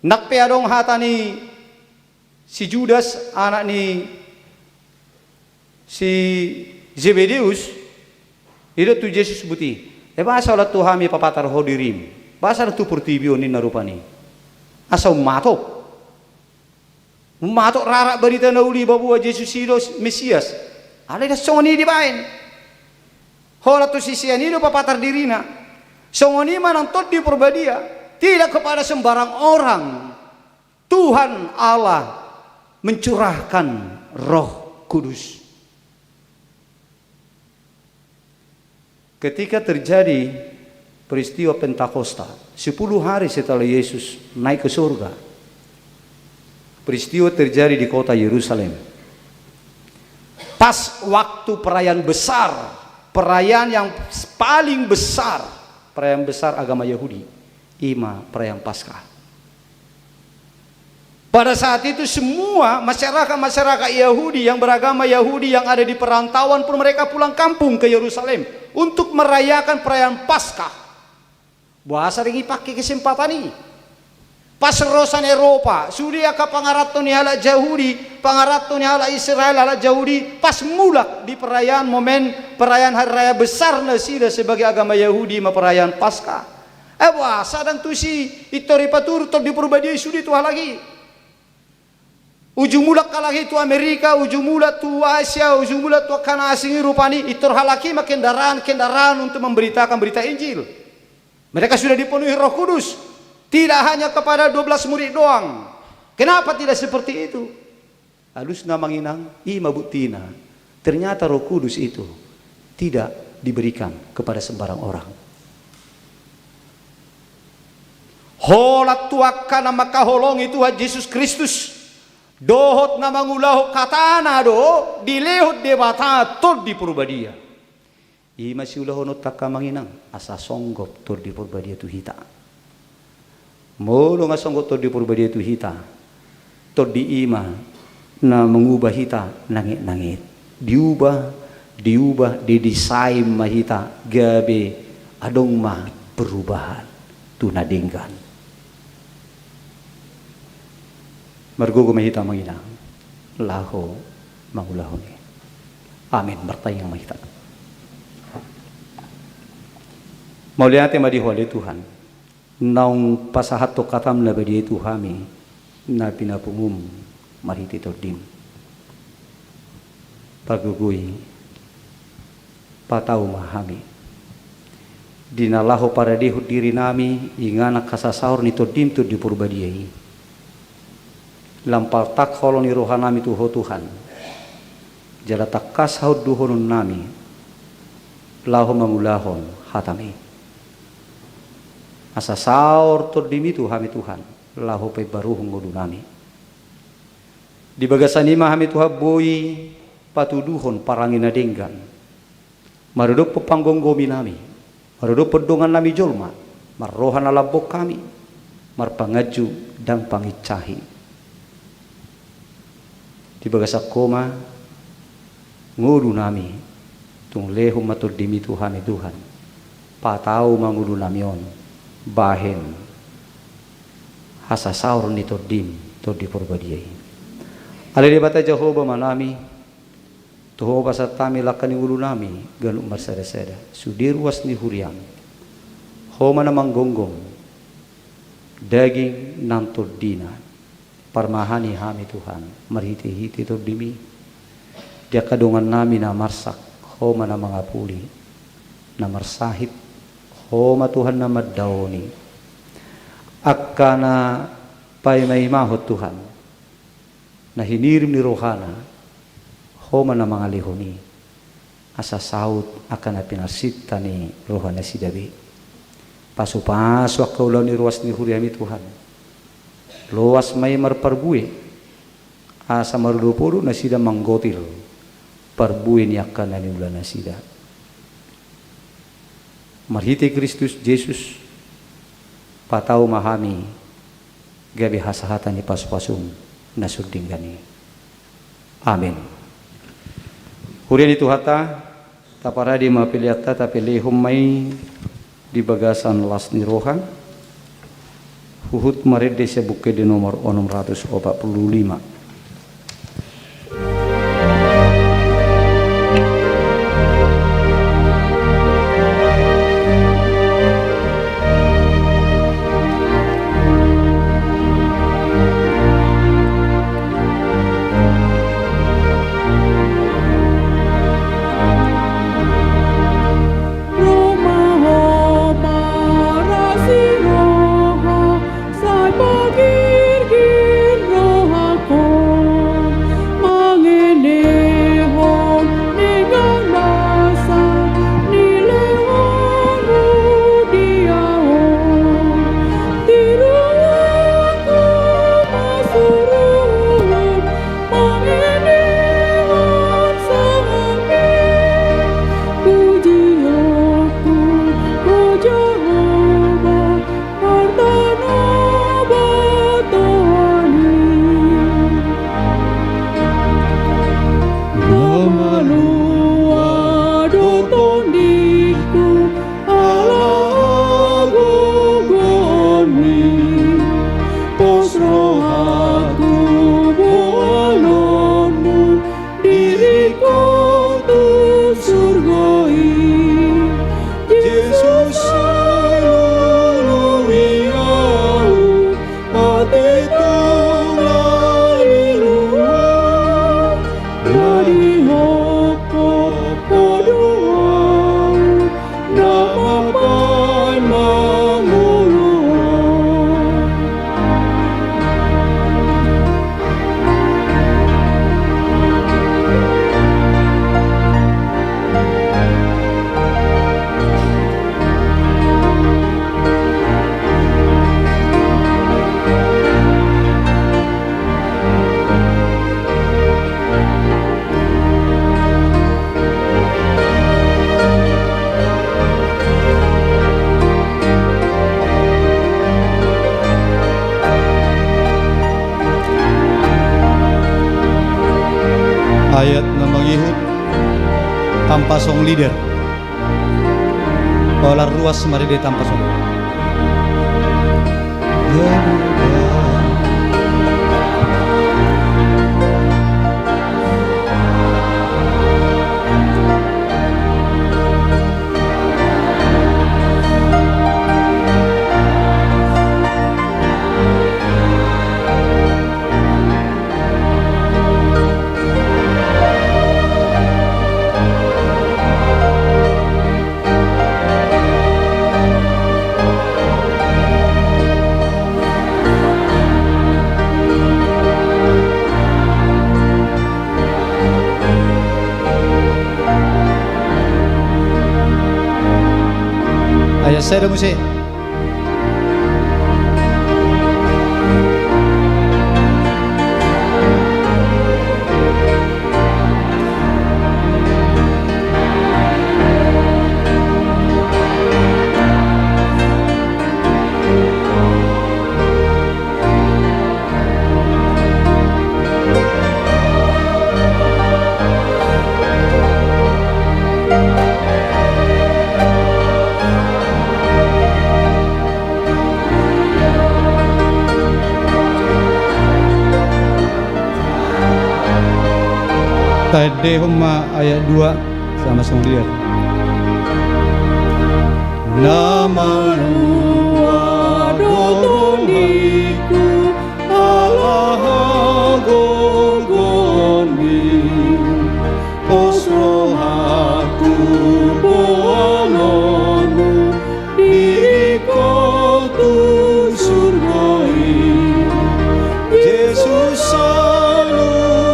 Nang pe adong hata ni si Judas, anak ni si Zebedeus, didok tu Jesus buti, "E boasa holan tu hami papatar Ho dirim? Boasa ndang tu portibi on?" ninna rupani. Asa ummatop. Ummatop, rarat barita na uli, paboa Jesus i do Mesias. Alai ndang songon i dibaen. Holan tu sisean i do papatar dirina. Songon i ma nang Tondi Porbadia. Tidak kepada sembarang orang Tuhan Allah mencurahkan Roh Kudus. Ketika terjadi peristiwa Pentakosta, sepuluh hari setelah Yesus naik ke surga, peristiwa terjadi di kota Yerusalem. Pas waktu perayaan besar, perayaan yang paling besar, perayaan besar agama Yahudi, i ma perayaan Paskah. Pada saat itu, semua masyarakat-masyarakat Yahudi yang beragama Yahudi yang ada di perantauan pun, mereka pulang kampung ke Yerusalem untuk merayakan perayaan Paskah. Boasa dang ipake kesempatan i? Pas ro sian Eropa, sude angka pangaranto ni halak Jahudi, pangaranto ni halak Israel, halak Jahudi, pas mulak di perayaan, momen perayaan hari raya besar nasida sebagai agama Yahudi, ma perayaan Paskah. E boasa dang tusi, intor ipaturut Tondi Porbadia i sude tu halak i. Uju mulak halak i tu Amerika, uju mulak tu Asia, uju mulak tu angka na asing i, rupani intor halak i ma kendaraan-kendaraan untuk memberitakan berita Injil. Mereka sudah dipenuhi Roh Kudus. Tidak hanya kepada dua belas murid doang. Kenapa tidak seperti itu? Alusna amang inang, i ma buktina. Ternyata Roh Kudus itu tidak diberikan kepada sembarang orang. Holan tu angka na mangkaholongi Tuhan Jesus Kristus dohot na mangulahon hatana do dilehon Debata Tondi Porbadia. I ma siulahononta angka amang inang, asa songgop Tondi Porbadia tu hita. Molo nga songgop Tondi Porbadia tu hita, Tondi i ma na mangubah hita nanget-nanget. Diubah, diubah, didesain ma hita gabe adong ma perubahan tu na denggan. Margogo ma hita amang inang laho mangulahon i. Amin. Martangiang ma hita. Mauliate ma di Ho ale Tuhan, naung pasahathon hatam na badia i tu hami na pinapungum marhite Tondim. Pagogoi, patau ma hami di na laho paradehon dirinami inganan hasasaor ni Tondim Tondi Porbadia i. Lam paltak holong ni rohanami tu Ho Tuhan, jala tangkas haunduhononnami laho mangulahon hatam i. Asa saor Tondim i tu hami Tuhan, laho paimbaruhon ngolunami. Di bagasan i ma hami Tuhan boi patuduhon parange na denggan, maradophon panggomgominami, maradophon dongannami jolma, marroha na lambok hami, marpanganju ndang pangincahi. Di bagasan Ho ma ngolunami, tung lehon ma Tondim i tu hami Tuhan. Patau ma ngolunami on bahen hasasaor ni Tondim Tondi Porbadia i. Ale Debata Jahowa Amanami, tu Ho pasahat hami langka ni ngolunami ganup marsadasada, sude ruas ni huriam. Ho ma na manggomgom Daging nang tondina, parmahani hami Tuhan, marhite-hite Tondim i, di angka dongannami na marsak, Ho ma na mangapuli, na marsahit, Ho ma Tuhan na mandaoni, angka na paima-imahon Tuhan, na hinirim ni rohana, Ho ma na mangalehon i, asa saut angka na pinarsinta ni rohanasida be. Pasu-pasu angka ulaon ni ruas ni huriami Tuhan. Loas ma i marparbue, asa marudop-udop nasida manggotil parbue ni angka na niulanasida. Marhite Kristus Jesus, patau ma hami gabe hasahatan ni pasu-pasum na so denggan i. Amen. Huria ni Tuhanta, taparade ma peleanta, tapelehon ma i di bagasan las ni roha, huhut marende sian Buku Ende nomor onom ratus opat pulu lima. Sai pagirgir rohangku, mangelehon denggan basa ni lehonmu di ahu. Tiruanku ma suruhon, mangelehon sangap ni pujionku, Ho Jahowa, Martanobatoan i. Na malua do tondingku ala hagogoonmi, pos rohangku boanonmu, diringku tu surgo i. Jesus, sai lului ahu, ate tong laliluan, na dihophop Ho do ahu, na mambahen mangolu. Ayat na mangihut, tanpa song leader. Holan ruas marende tanpa song. Ayat sada muse. Taendehon ma ayat dua sama songon dia. Na malua do tondi Salului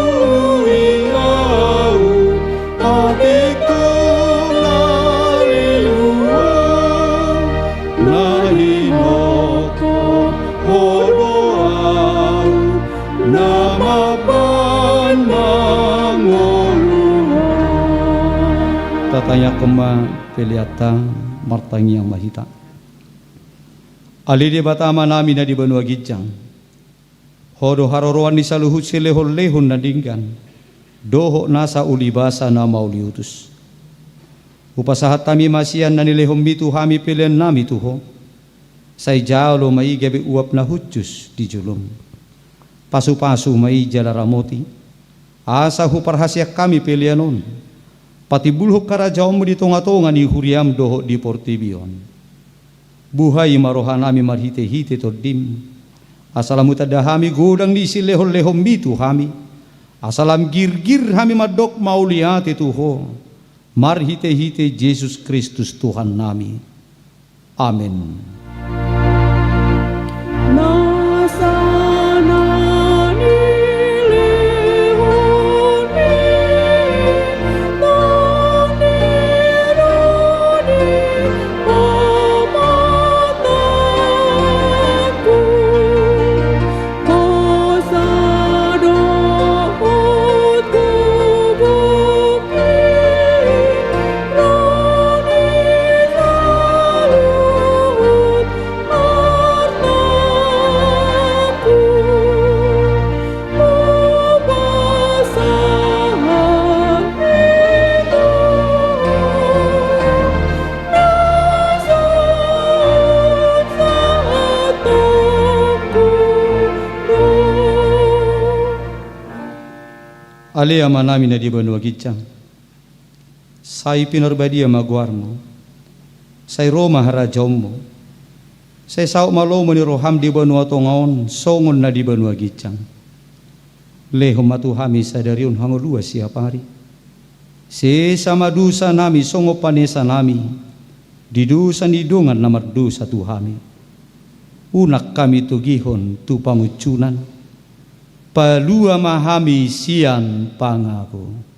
au, ateku na lilu au, na hinongko ho do au, na mambahen ngolu. Tatangiangkon ma peleanta, martangiang ma hita. Ale Debata Amanami na di banua ginjang, Ho do haroroan ni saluhut silehonlehon na denggan dohot nasa ulibasa na mauliutus. Hupasahat hami ma sian na nilehonmi tu hami peleannami tu Ho. Sai jalo ma i gabe uap na hushus di jolom. Pasupasu ma i jala ramoti, asa huparhaseang hami pelean on. Patimbulhon harajaonmu di tongatonga ni huriam dohot di portibi on. Buhai ma rohanami marhitehite Tondim, asa lam hutanda hami godang ni silehonlehonmi tu hami, asa lam girgir hami mandok mauliate tu Ho, marhitehite Jesus Kristus Tuhannami. Amen. Ale Amanami na di banua ginjang, sai pinarbadia ma goarmu, sai ro ma harajaonmu, sai saut ma lomo ni roham di banua tonga on songon na di banua ginjang. Lehon ma tu hami sadari on hangoluan siapari. Sesa ma dosanami songon panesanami di dosa ni dongan na mardosa tu hami. Unang hami togihon tu pangunjunan. Palua ma hami sian pangago.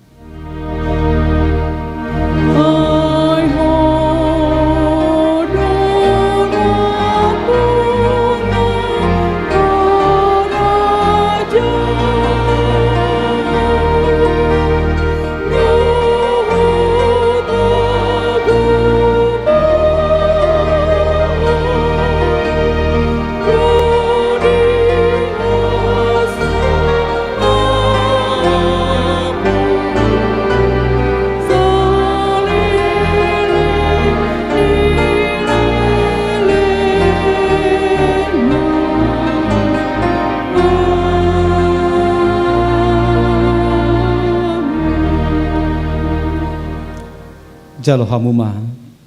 Jalo hamu ma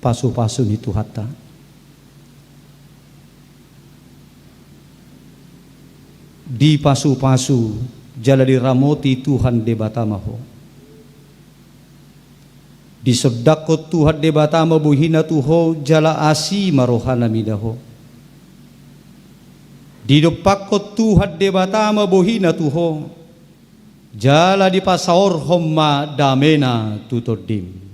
pasupasu ni Tuhanta. Dipasupasu jala diramoti Tuhan Debata ma ho. Disondangkon Tuhan Debata ma bohina tu ho jala asi ma rohana mida ho. Didompakkon Tuhan Debata ma bohina tu ho jala dipasaorhon ma damena tu tondim.